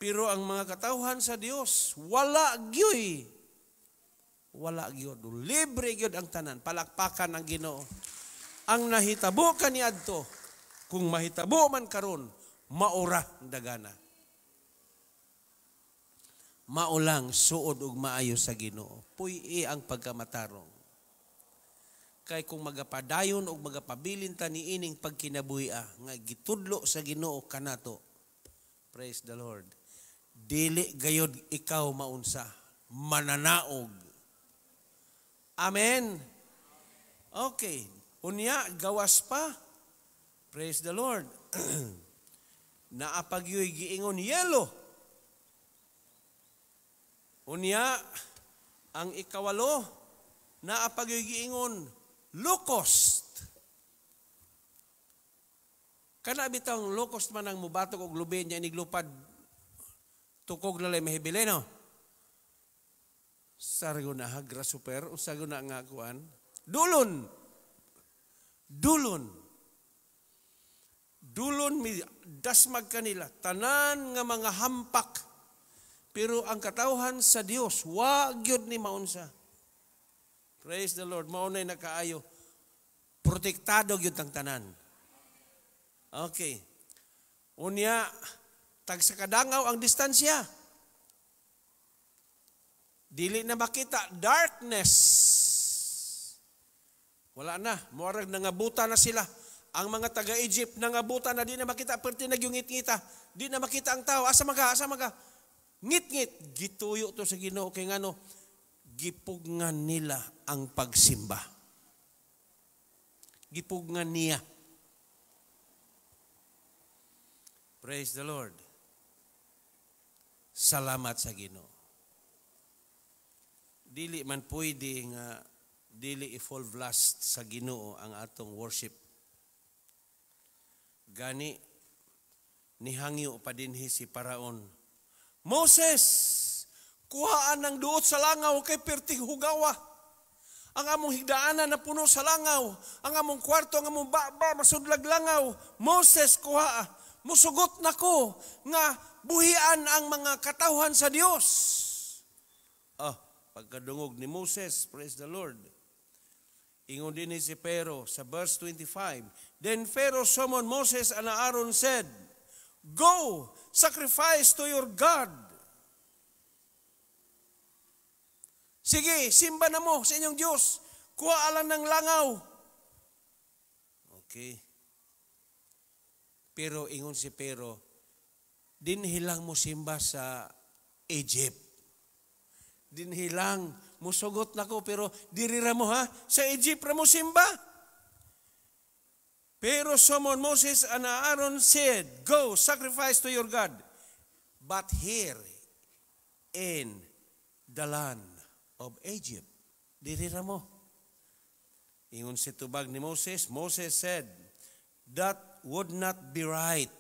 Pero ang mga katawhan sa Dios, wala gyud. Wala gyud. Libre gyud ang tanan. Palakpakan ang Ginoo. Ang nahitabo kaniadto, kung mahitabo man karon, maura dagana. Maulang suod ug maayo sa Ginoo. Puy-i ang pagkamatarong. Kay kung magapadayon og magapabilin ta niining pagkinabuhi nga gitudlo sa Ginoo kanato. Praise the Lord. Dili gayod ikaw maunsa, mananaog. Amen. Okay. Unya, gawas pa. Praise the Lord. Naa pa gyoy giingon yelo. Unya, ang ikawalo, naa pa gyoy giingon locust. Kana bitawng locust man ang mubatok og lubi niya, iniglupad, tukog na lang mahibili, no? Sargo na ha, grasshopper, unsa na nga kuan? Dulon. Dulon. Dulon mi dasmag kanila tanan nga mga hampak. Pero ang katawhan sa Dios, wa gyud ni maunsa. Praise the Lord. Mao nay nakaayo. Protektado gyud ang tanan. Okay. Unya, tag sa kadangaw ang distansya. Dili na makita, darkness. Wala na, muarag nangabuta na sila. Ang mga taga-Egypt nangabuta na, di na makita, perti nagyungit-ngita. Di na makita ang tao. Asa man ka? Asa man ka? Ngit-ngit, gituyo to sa Ginoo kay ngano, gipugngan nila ang pagsimba. Gipugngan niya. Praise the Lord. Salamat sa Ginoo. Dili man pwede nga dili i-full blast sa Ginoo ang atong worship. Gani nihangyo pa dinhi si Paraon. "Moses, kuhaan ng duot sa langaw kay perting hugawa. Ang among higdaanan na puno sa langaw, ang among kwarto, ang among baba, masudlag langaw. Moses, kuha. Musugot na ko nga buhian ang mga katawhan sa Dios." Ah, pagkadungog ni Moses, praise the Lord. Ingon din ni si Pharaoh sa verse 25. Then Pharaoh summoned Moses and Aaron, said, "Go, sacrifice to your God." "Sige, simba na mo sa inyong Diyos. Kuha lang ng langaw." Okay. Pero ingon si Pero, "Dinhi lang mo simba sa Egypt. Dinhi lang, musugot na ko, pero diri ra mo ha, sa Egypt ra mo simba." Pero summoned Moses and Aaron, said, "Go, sacrifice to your God. But here in the land of Egypt." Diri ra mo. Ingon si tubag ni Moses, Moses said, "That would not be right."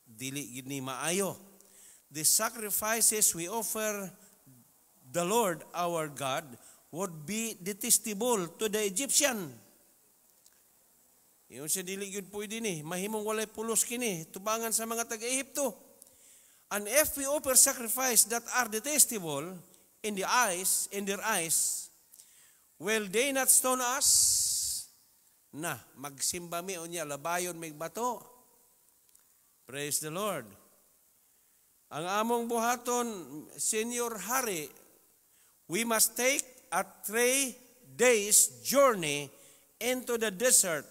Dili gid ni maayo. "The sacrifices we offer the Lord our God would be detestable to the Egyptian." Ingon siya, "Dili gyud pwede ni, mahimong walay pulos kini tubangan sa mga taga-Ehipto. And if we offer sacrifice that are detestable in their eyes, will they not stone us?" Na, magsimba mi unya, labayon mig bato. Praise the Lord. "Ang among buhaton, Senyor Hari, we must take a 3 days journey into the desert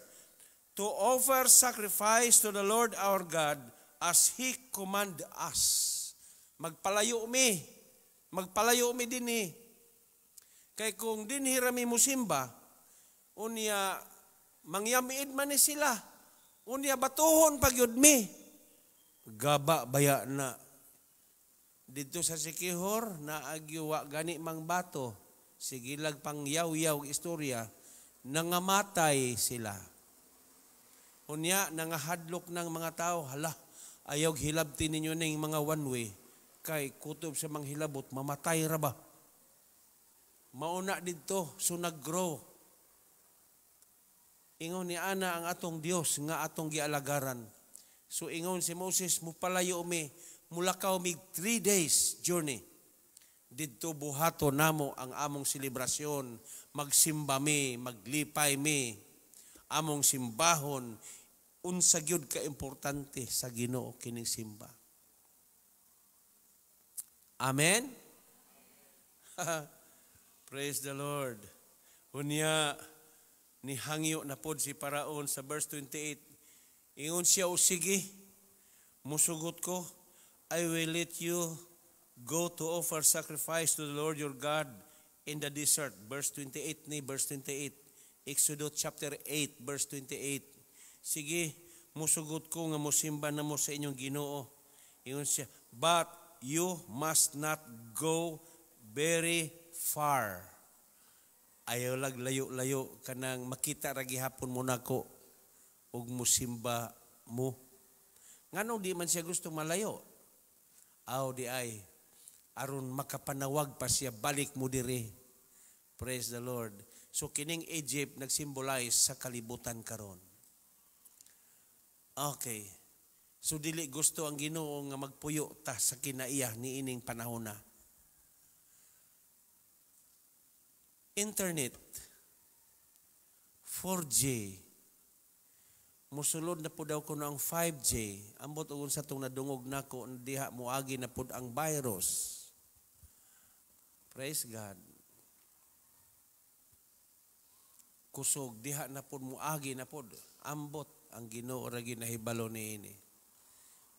to offer sacrifice to the Lord our God as He command us." Magpalayo mi. Magpalayo mi dinhi. Kay kung dinhi rami musimba, unya mangyamiid man ni sila. Unya batuhon pagyud mi. Gaba baya na. Dito sa Sikihor, naagyo wa gani mang bato. Sige lag pang yaw-yaw istorya, nangamatay sila. Unya, nangahadlok ng mga tao, "Hala, ayaw hilabti ninyo ning mga one way, kay kutob sa manghilabot, mamatay ra ba?" Mauna didto, so nag-grow. Ingon ni ana ang atong Dios nga atong gialagaran. So ingon si Moses, "Mupalayo mi, mulakaw mi 3 days journey. Didto buhato namo ang among selebrasyon, magsimba mi, maglipay mi, among simbahon, unsa gyud ka importante sa Ginoo kining simba." Amen. Praise the Lord. Unya nihangyo na pod si Paraon sa verse 28. Ingon siya, "O sige, musugot ko, I will let you go to offer sacrifice to the Lord your God in the desert." Verse 28 ni, verse 28. Exodus chapter 8 verse 28. "Sige, musugot ko nga musimba na mo sa inyong Ginoo." Ingon siya, "But you must not go very far." Ayaw lag layo-layo, kanang makita ra gihapon mo nako ug musimba mo. Nganong di man siya gusto malayo? Aw di ay aron makapanawag pa siya, "Balik mo diri." Praise the Lord. So kining Egypt nagsimbolize sa kalibutan karon. Okay. So dili gusto ang Ginoo nga magpuyo ta sa kinaiya niining panahon na. Internet 4G, musulod na pud daw kuno ang 5G. Ambot og unsa tong nadungog nako diha, moagi na pud ang virus. Praise God. Kusog diha na pud, moagi na pud. Ambot, ang Ginoo ra ginahibalo niini.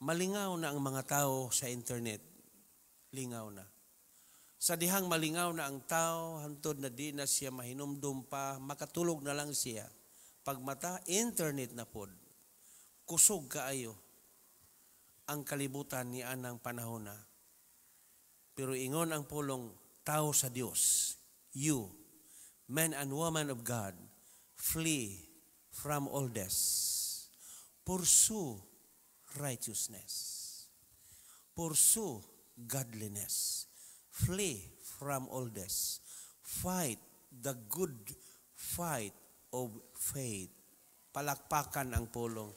Malingaw na ang mga tao sa internet. Lingaw na. Sa dihang malingaw na ang tao, hantod na di na siya mahinumdum pa, makatulog na lang siya. Pagmata, internet na pod. Kusog kaayo ang kalibutan ni anang panahon na. Pero ingon ang pulong, tao sa Dios, you, men and women of God, flee from all this. Pursue righteousness. Pursue godliness. Flee from all this. Fight the good fight of faith. Palakpakan ang pulong.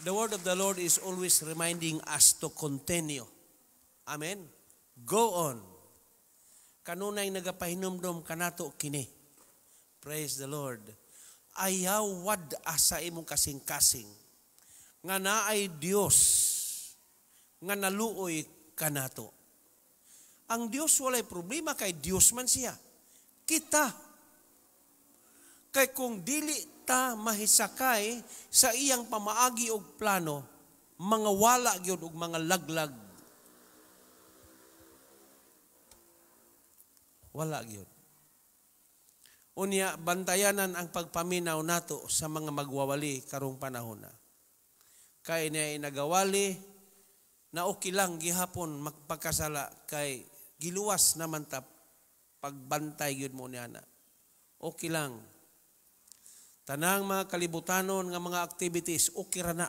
The word of the Lord is always reminding us to continue. Amen? Go on. Kanunay nagapahinumdom kanato kini. Praise the Lord. Ayaw wad asa imong kasing-kasing nga naay Dios nga naluoy kanato. Ang Dios walay problema kay Dios man siya. Kita kay kung dili ta mahisakay sa iyang pamaagi og plano, mga wala gyud og mga laglag. Wala gyud. Unya, bantayanan ang pagpaminaw nato sa mga magwawali karong panahon na. Kay niya nagawali na okay lang gihapon magpakasala kay giluwas naman ta, pagbantay gyud mo niya na. Okay lang. Tanang mga kalibutanon nga mga activities, okay ra na.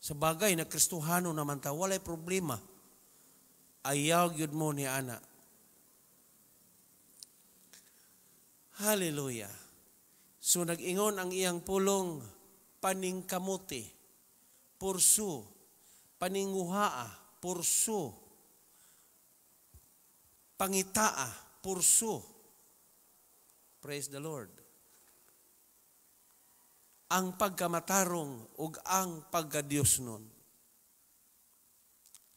Sa bagay na Kristohano naman ta, walay problema. Ayaw gyud mo ni ana. Hallelujah. So nag-ingon ang iyang pulong, paningkamuti, pursue, paninguhaa, pursue, pangitaa, pursue. Praise the Lord. Ang pagkamatarong ug ang pagkadiyos nun.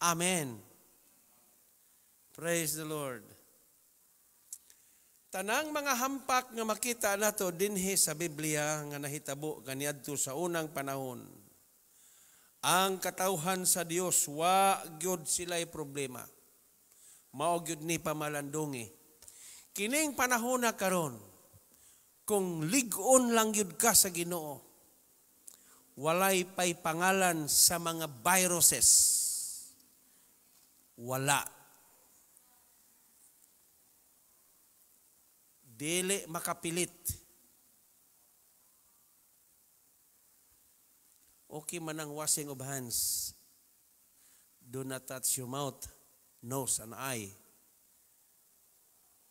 Amen. Praise the Lord. Tanang mga hampak nga makita nato dinhi sa Biblia nga nahitabo kaniadto sa unang panahon, ang katawhan sa Dios wa gyud sila'y problema. Mao gyud ni pamalandungi. Kining panahon na karon, kung lig-on lang gyud ka sa Ginoo, walay pay pangalan sa mga viruses. Wala. Dili makapilit. Okay man ang washing of hands. Do not touch your mouth, nose, and eye.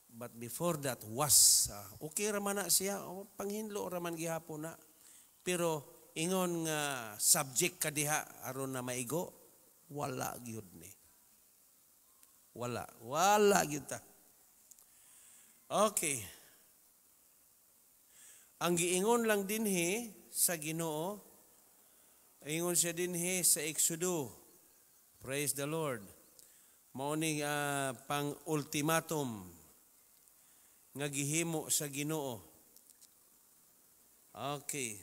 But before that, was. Okay raman na siya. O, panghinlo raman gihapon na. Pero ingon nga subject ka diha aron na maigo, wala gyud ni. Wala. Wala gyud ta. Okay. Ang giingon lang dinhi sa Ginoo, ingon siya dinhi sa Exodo. Praise the Lord. Mao ni pang ultimatum nga gihimo sa Ginoo. Okay.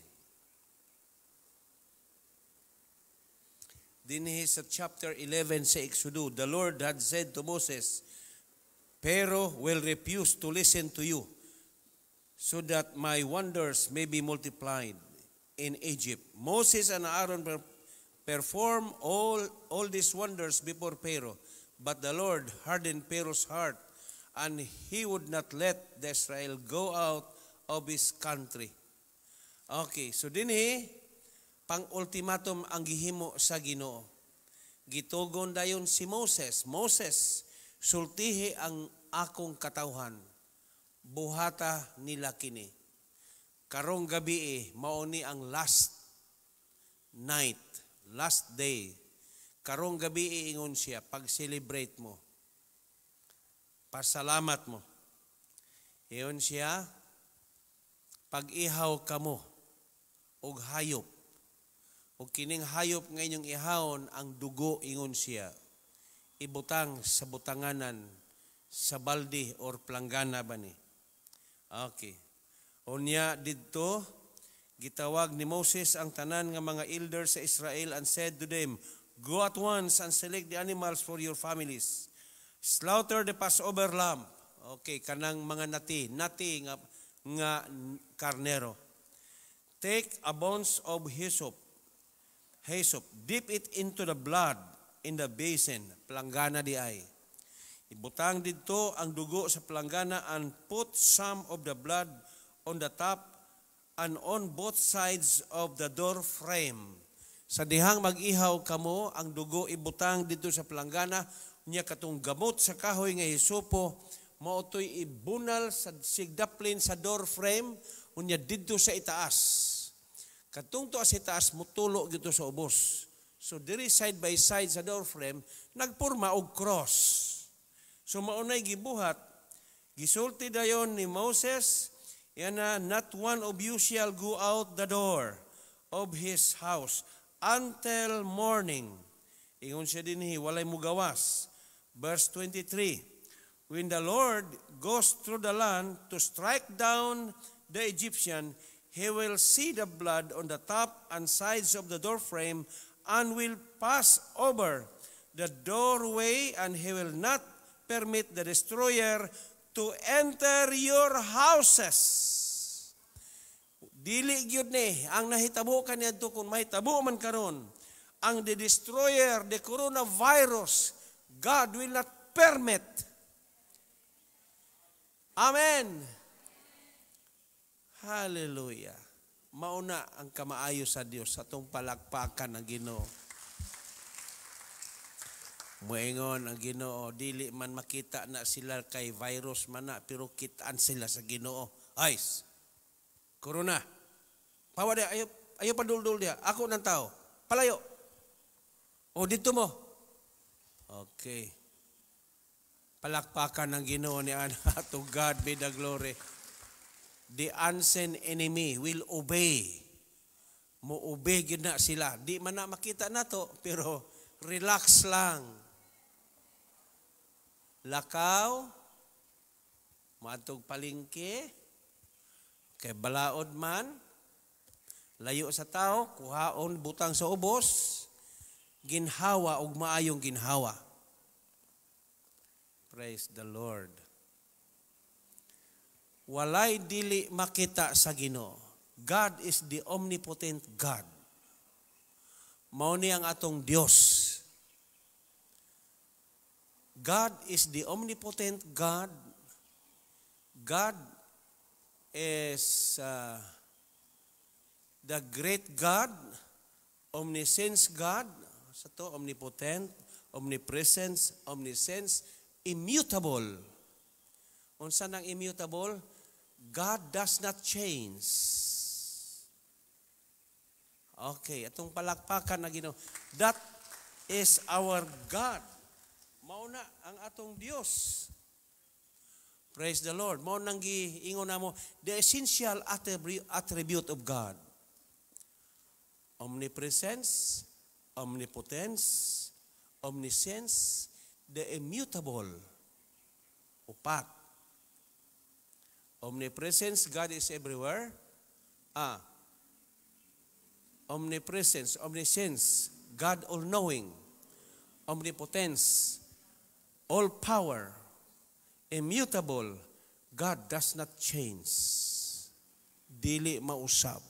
Dinhi sa chapter 11 sa Exodo, the Lord had said to Moses, "Pharaoh will refuse to listen to you. So that my wonders may be multiplied in Egypt." Moses and Aaron perform all these wonders before Pharaoh, but the Lord hardened Pharaoh's heart, and he would not let the Israel go out of his country. Okay, so dinhi pang ultimatum ang gihimo sa Ginoo. Gitugon dayon si Moses, "Moses, sultihi ang akong katawhan. Buhata nila kini. Karong gabi mao ni ang last night, last day. Karong gabi," ingon siya, "pag-celebrate mo. Pasalamat mo." Ingon siya, "Pag-ihaw kamo og hayop. Og kining hayop nga inyong ihawon, ang dugo," ingon siya, "ibutang sa butanganan sa balde or planggana ba ni." Okay. Unya didto gitawag ni Moses ang tanan nga mga elders sa Israel and said to them, "Go at once and select the animals for your families. Slaughter the Passover lamb." Okay, kanang mga nati, nati nga karnero. "Take a bunch of hyssop. Hyssop, dip it into the blood in the basin." Planggana di ay. Ibutang didto ang dugo sa planggana and put some of the blood on the top and on both sides of the door frame. Sa dihang mag-ihaw kamo, ang dugo ibutang didto sa planggana niya, katong gamot sa kahoy nga hisopo mao to'y ibunal sa sigdaplin sa door frame, unya didto sa itaas. Katong to sa itaas mutulo didto sa ubos. So diri side by side sa door frame nagporma og cross. So maunay gibuhat. Gisulti dayon ni Moses, yana, "Not one of you shall go out the door of his house until morning." Ingon siya dinhi, walay mugawas. Verse 23, "When the Lord goes through the land to strike down the Egyptian, he will see the blood on the top and sides of the door frame and will pass over the doorway, and he will not permit the destroyer to enter your houses." Dili gyud ni ang nahitabo kaniadto. Kung mahitabo man karon ang the destroyer, the coronavirus, God will not permit. Amen. Hallelujah. Mauna ang kamaayo sa Dios. Atong palakpakan ang Ginoo. Moingon ang Ginoo, dili man makita na sila kay virus man na, pero kitaan sila sa Ginoo. Ay, corona. Pawa dia, ayo, ayo paduldul dia. Ako ng tao. Palayo. O dito mo. Okay. Palakpakan ng Ginoo ni ana. To God be the glory. The unseen enemy will obey. Mo obey gyud na sila. Di man na makita nato, pero relax lang. Lakaw, maadtog palengke, kay balaod man, layo sa tao, kuhaon, butang sa ubos, ginhawa og maayong ginhawa. Praise the Lord. Walay dili makita sa Ginoo. God is the omnipotent God. Mao ni ang atong Dios. God is the omnipotent God. God is the great God, omniscience God, sa to, omnipotent, omnipresence, omniscience, immutable. Unsa nang immutable? God does not change. Okay, atong palakpakan na Ginoo. That is our God. Mao na ang atong Dios. Praise the Lord. Mao nang giingon namo the essential attribute of God. Omnipresence, omnipotence, omniscience, the immutable. Upat. Omnipresence, God is everywhere. Omnipresence, omniscience, God all-knowing. Omnipotence, all power, immutable, God does not change. Dili mausab.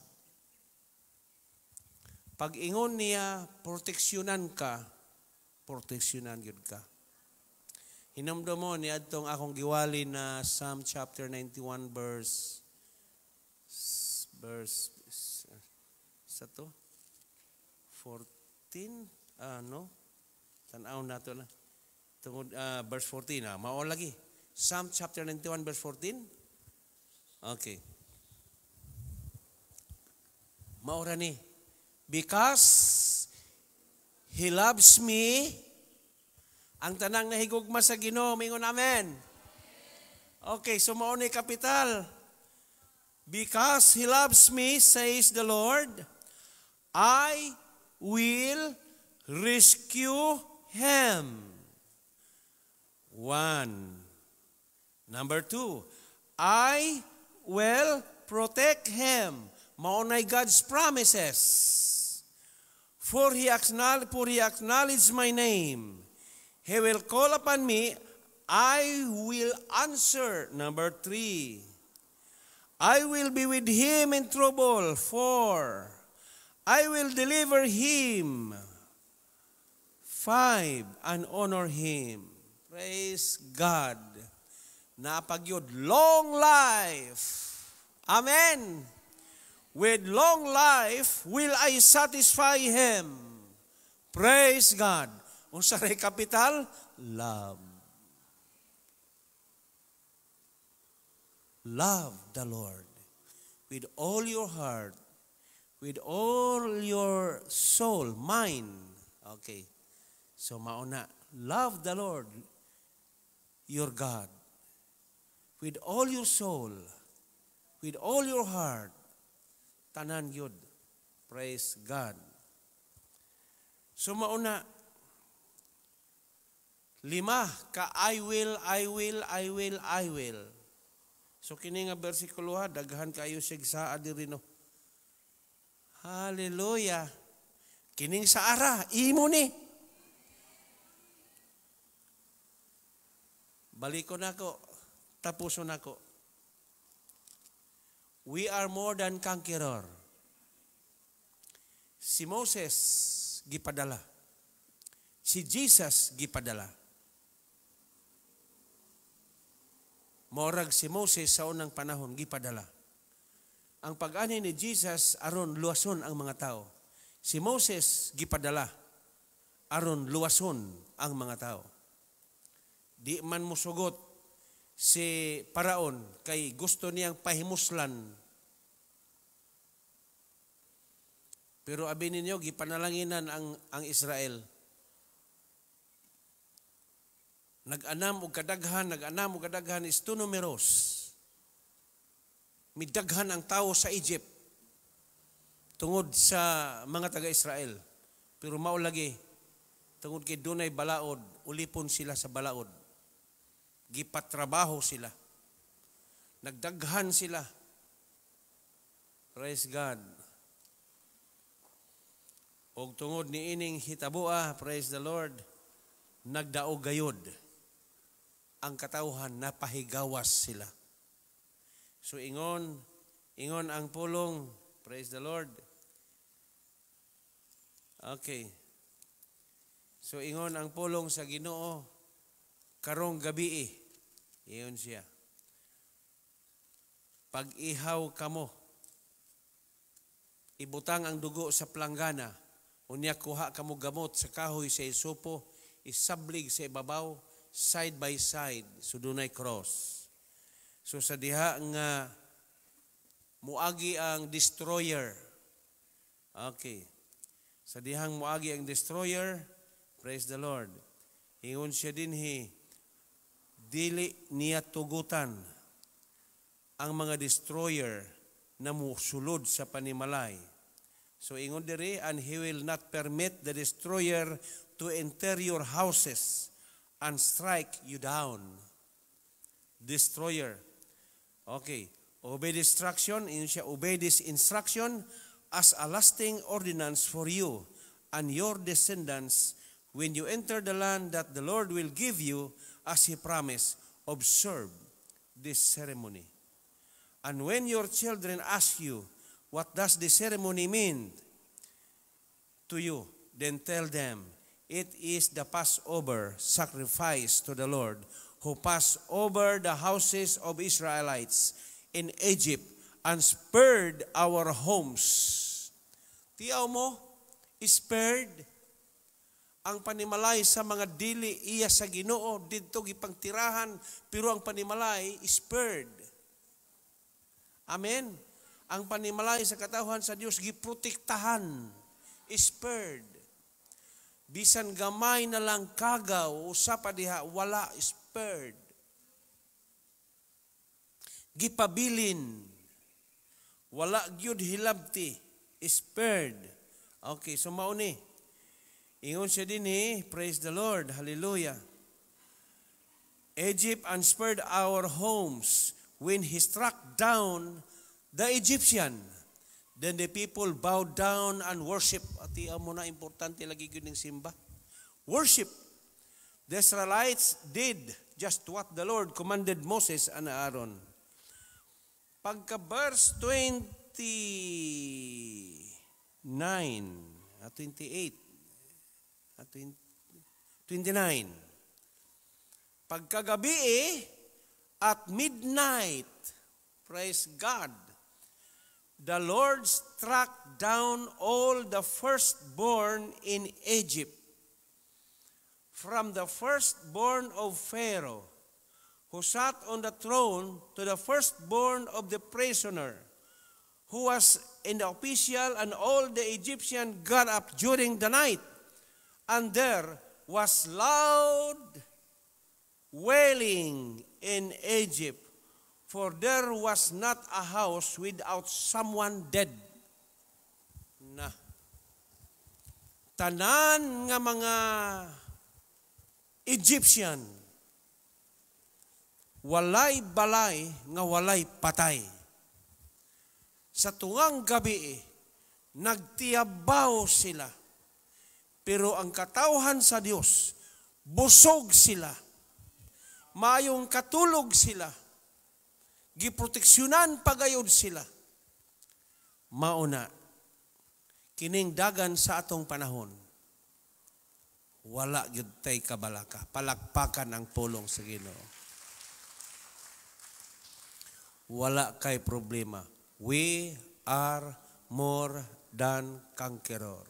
Pag ingon niya, proteksyonan ka, proteksyonan gyud ka. Hinumdum mo ni adtong akong giwali na Psalm chapter 91 verse sa to 14, no, tan-aw nato na tungod verse 14, mao lagi Psalm chapter 91 verse 14. Okay, mao ra ni. Because He loves me. Ang tanang nahigugma sa Ginoo, mingon amen. Okay, so mao ni kapital. "Because He loves me, says the Lord, I will rescue him." One. Number two, I will protect him. Mao nay God's promises. For he acknowledged my name. He will call upon me, I will answer. Number three, I will be with him in trouble. Four, I will deliver him. Five, and honor him. Praise God. Naa pa gyud long life. Amen. With long life will I satisfy him. Praise God. Unsa ray kapital? Love. Love the Lord with all your heart, with all your soul, mind. Okay. So mauna, love the Lord your God with all your soul, with all your heart. Tanan yun. Praise God. So mauna, lima ka "I will, I will, I will, I will." So kini nga bersikulo ha, daghan kayo sig saa diri, no. Hallelujah. Kining sa ara, imo ni. Baliko nako, tapuson nako. We are more than conqueror. Si Moses gipadala. Si Jesus gipadala. Morag si Moses sa unang panahon gipadala. Ang pag-ani ni Jesus aron luwason ang mga tao. Si Moses gipadala aron luwason ang mga tao. Di man musugot si Paraon kay gusto niyang pahimuslan. Pero abi ninyo, gipanalanginan ang Israel. Nag-anam og kadaghan, nag-anam og kadaghan is too numerous. Midaghan ang tao sa Egypt tungod sa mga taga-Israel. Pero mao lagi, tungod kay dunay balaod, ulipon sila sa balaod. Gipatrabaho sila. Nagdaghan sila. Praise God. Og tungod ni ining hitaboa, praise the Lord, nagdaog gayod ang katawhan, napahigawas sila. So ingon ang pulong, praise the Lord. Okay. So ingon ang pulong sa Ginoo karong gabi. Iyon siya. Pag-ihaw kamo, ibutang ang dugo sa planggana, unya kuha kamo gamot sa kahoy sa isopo, isablig sa ibabaw, side by side, so dunay cross. So sa diha nga muagi ang destroyer. Okay. Sa dihang muagi ang destroyer, praise the Lord. Ingon siya dinhi, dili niya tugutan ang mga destroyer na musulod sa panimalay. So ingon diri, and he will not permit the destroyer to enter your houses and strike you down. Destroyer. Okay. Obey destruction, ingon siya, obey this instruction as a lasting ordinance for you and your descendants when you enter the land that the Lord will give you as He promised. Observe this ceremony. And when your children ask you, 'What does the ceremony mean to you?' then tell them, 'It is the Passover sacrifice to the Lord, who passed over the houses of Israelites in Egypt and spared our homes.'" Tiyaw mo, spared ang panimalay sa mga dili iya sa Ginoo didto gipangtirahan, pero ang panimalay spared. Amen. Ang panimalay sa katawhan sa Dios giprotektahan, spared. Bisan gamay na lang kagaw usa pa diha, wala, spared. Gipabilin, wala gyud hilabti, spared. Okay, so mao ni. Ingon siya dinhi, praise the Lord, hallelujah. Egypt and spared our homes when he struck down the Egyptian. Then the people bowed down and worship. At mo na, importante lagi gyud ning simba. Worship. The Israelites did just what the Lord commanded Moses and Aaron. Pagka verse 29, 28, 29. Pagkagabi eh, at midnight, praise God, the Lord struck down all the firstborn in Egypt, from the firstborn of Pharaoh, who sat on the throne, to the firstborn of the prisoner, who was in the official, and all the Egyptian got up during the night, and there was loud wailing in Egypt, for there was not a house without someone dead. Na. Tanan nga mga Egyptian, walay balay nga walay patay. Sa tungang gabi, nagtiyabaw sila. Pero ang katawhan sa Dios, busog sila. Maayong katulog sila. Giproteksyonan pagayod sila. Mauna, kining dagan sa atong panahon, wala gyud tay kabalaka. Palakpakan ang pulong sa Ginoo. Wala kay problema. We are more than conqueror.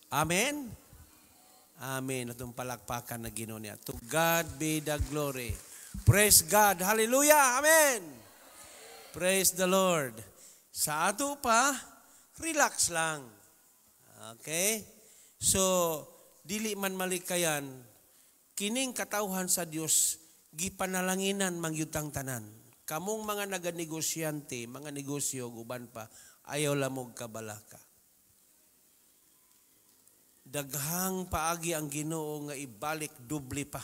Amen? Amen. Atong palakpakan na Ginoo niya. To God be the glory. Praise God. Hallelujah. Amen. Praise the Lord. Sa ato pa, relax lang. Okay? So, dili man malikayan, kining katawhan sa Dios gipanalanginan mangyutang tanan. Kamong mga naganegosyante, mga negosyo, guban pa, ayaw lamog kabalaka. Daghang paagi ang Ginoo nga ibalik doble pa.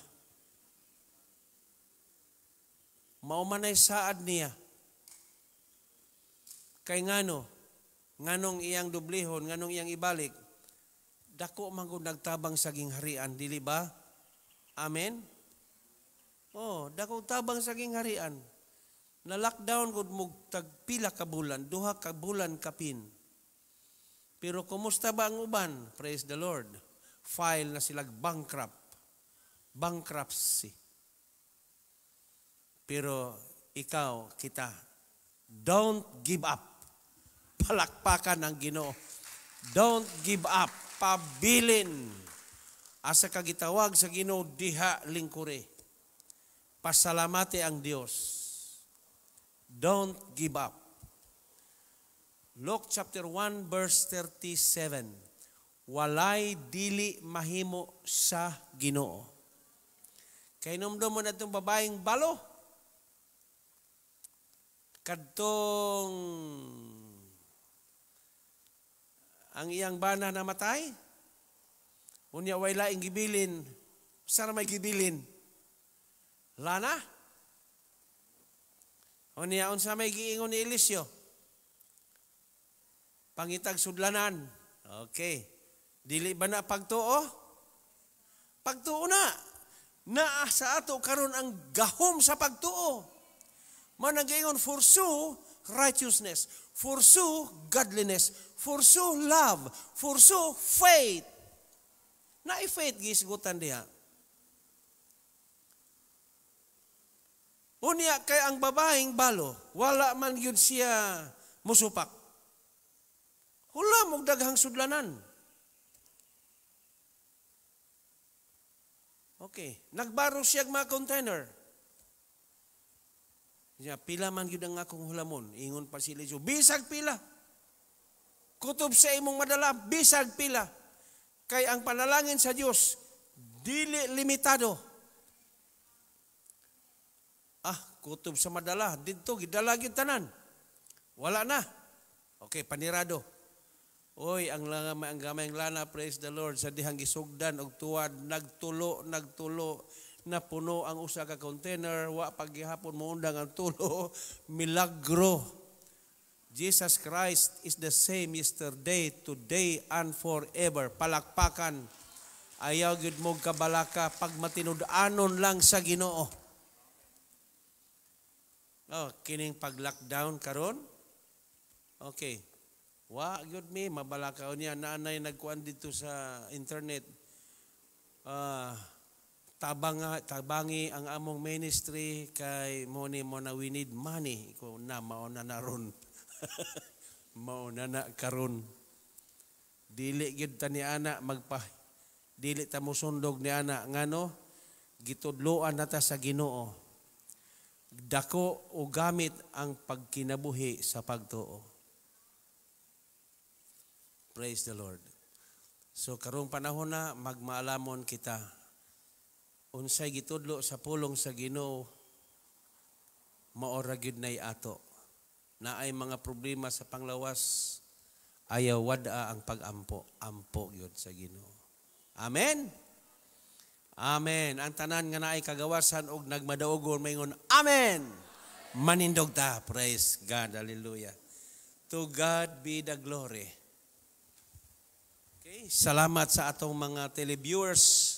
Mao man ay saad niya. Kay ngano? Nganong iyang dublihon, nganong iyang ibalik? Dako man gud nagtabang sa gingharian, dili ba? Amen? Oh, dako tabang sa gingharian. Na lockdown gud mug tagpila ka bulan, 2 ka bulan kapin. Pero kumusta ba ang uban? Praise the Lord. File na sila bankrupt. Bankruptcy. Pero ikaw, kita, don't give up. Palakpakan ang Ginoo. Don't give up. Pabilin. Asa ka gitawag sa Ginoo, diha lingkuri. Pasalamati ang Dios. Don't give up. Luke chapter 1 verse 37. Walay dili mahimo sa Ginoo. Kay numdum mo na itong babaeng balo. Kadtong ang iyang bana namatay. Unya way laing gibilin. Sara may gibilin? Lana? Unya unsa may giingon ni Eliseo? Pangitag sudlanan. Okay. Dili ba na pagtuo? Pagtuo na. Naa sa ato karon ang gahom sa pagtuo. Mao nang giingon, pursue righteousness, pursue godliness, pursue love, pursue faith. Naay faith gisgutan diha. Unya kay ang babaeng balo, wala man gyud siya musupak. Hulam og daghang sudlanan. Okay, nagbaro siya mga container. Niya, pila man gyud ang akong hulamon. Ingon pa si Eliseo, bisag pila. Kutob sa imong madala, bisag pila. Kay ang panalangin sa Dios dili limitado. Ah, kutob sa madala, didto gidala gyud tanan. Wala na. Okay, panirado. Oy, ang gamayng lana, praise the Lord, sa dihang gisugdan og tuwad, nagtulo, nagtulo, napuno ang usa ka container, wa paghihapon moundang ang tulo, milagro. Jesus Christ is the same yesterday, today, and forever. Palakpakan. Ayaw gyud mo kabalaka pag matinud-anon lang sa Ginoo. Oh, kining pag-lockdown karon. Okay. Wa gyud mi mabalaka niya naanay nagkuan dito sa internet. Tabangi ang among ministry kay mo ni mo na we need money. Ko na mao na naron. Mao na na karon. Dili gyud ta ni ana magpa dili ta mosundog ni ana ngano gitudloan na ta sa Ginoo. Dako o gamit ang pagkinabuhi sa pagtuo. Praise the Lord. So karong panahon na magmaalamon kita. Unsay gitudlo sa pulong sa Ginoo, mao ra gyud nay ato. Naay mga problema sa panglawas, ayaw wad-a ang pag-ampo, ampo gyud sa Ginoo. Amen. Amen. Ang tanan nga naay kagawasan og nagmadaogon maingon amen. Manindog ta. Praise God. Hallelujah. To God be the glory. Okay, salamat sa atong mga televiewers.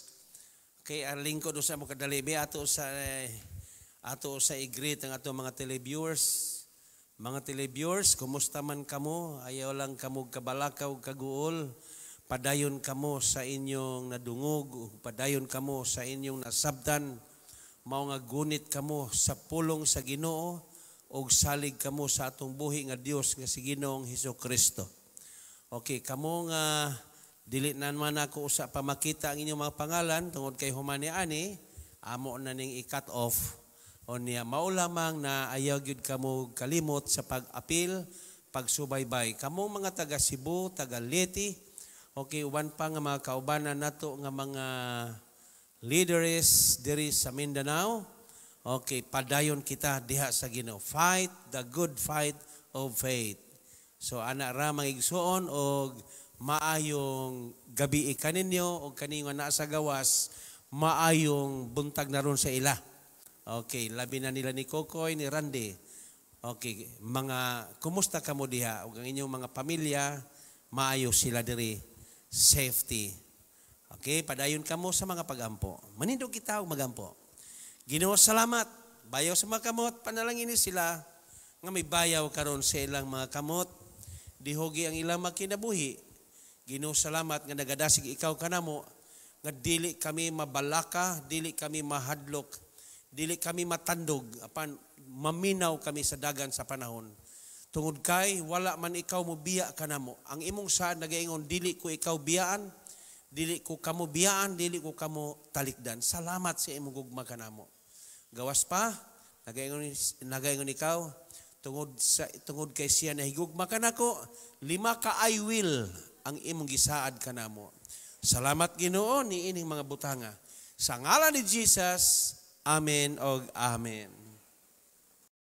Okay, ang lingkod usa mo kadali ato sa i-greet ang atong mga televiewers. Mga televiewers, kumusta man kamo? Ayaw lang kamo kabalakaw kaguol. Padayon kamo sa inyong nadungog, padayon kamo sa inyong nasabtan. Mao nga gunit kamo sa pulong sa Ginoo ug salig kamo sa atong buhi nga Dios nga si Ginoong Hesukristo. Okay, kamo nga dili na man ako usa pa makita ang inyong mga pangalan tungod kay humani ani, amo na ning i-cut off. O niya, mao lamang na ayaw gyud kamo kalimot sa pag-apil, pagsubaybay. Kamo mga taga Cebu, taga Leyte, okay, uban pa nga mga kaubanan nato nga mga leaders diri sa Mindanao. Okay, padayon kita diha sa Ginoo. Fight the good fight of faith. So ana ra mga igsuon og maayong gabi kaninyo og kani nga naa sa gawas, maayong buntag na ron sa ila. Okay, labi na nila ni Kokoy, ni Randy. Okay, mga kumusta kamo diha ug ang inyong mga pamilya, maayo sila diri, safety. Okay, padayon kamo sa mga pagampo. Manindog kita og magampo. Ginoo, salamat. Bayaw sa mga kamot, panalangin ni sila nga may bayaw karon sa ilang mga kamot. Dihogi ang ilang makinabuhi. Ginoo, salamat nga nagadasig ikaw kanamo nga dili kami mabalaka, dili kami mahadlok, dili kami matandog apan maminaw kami sa dagan sa panahon. Tungod kay wala man ikaw mo biya kanamo. Ang imong saad nagaingon dili ko ikaw biyaan, dili ko kamo biyaan, dili ko kamo talikdan. Salamat sa imong gugma kanamo. Gawas pa nagaingon ikaw tungod kay siya nahigugma kanako, 5 ka I will ang imong gisaad kanamo. Salamat Ginoo ni ining mga butanga. Sa ngalan ni Jesus, amen og amen.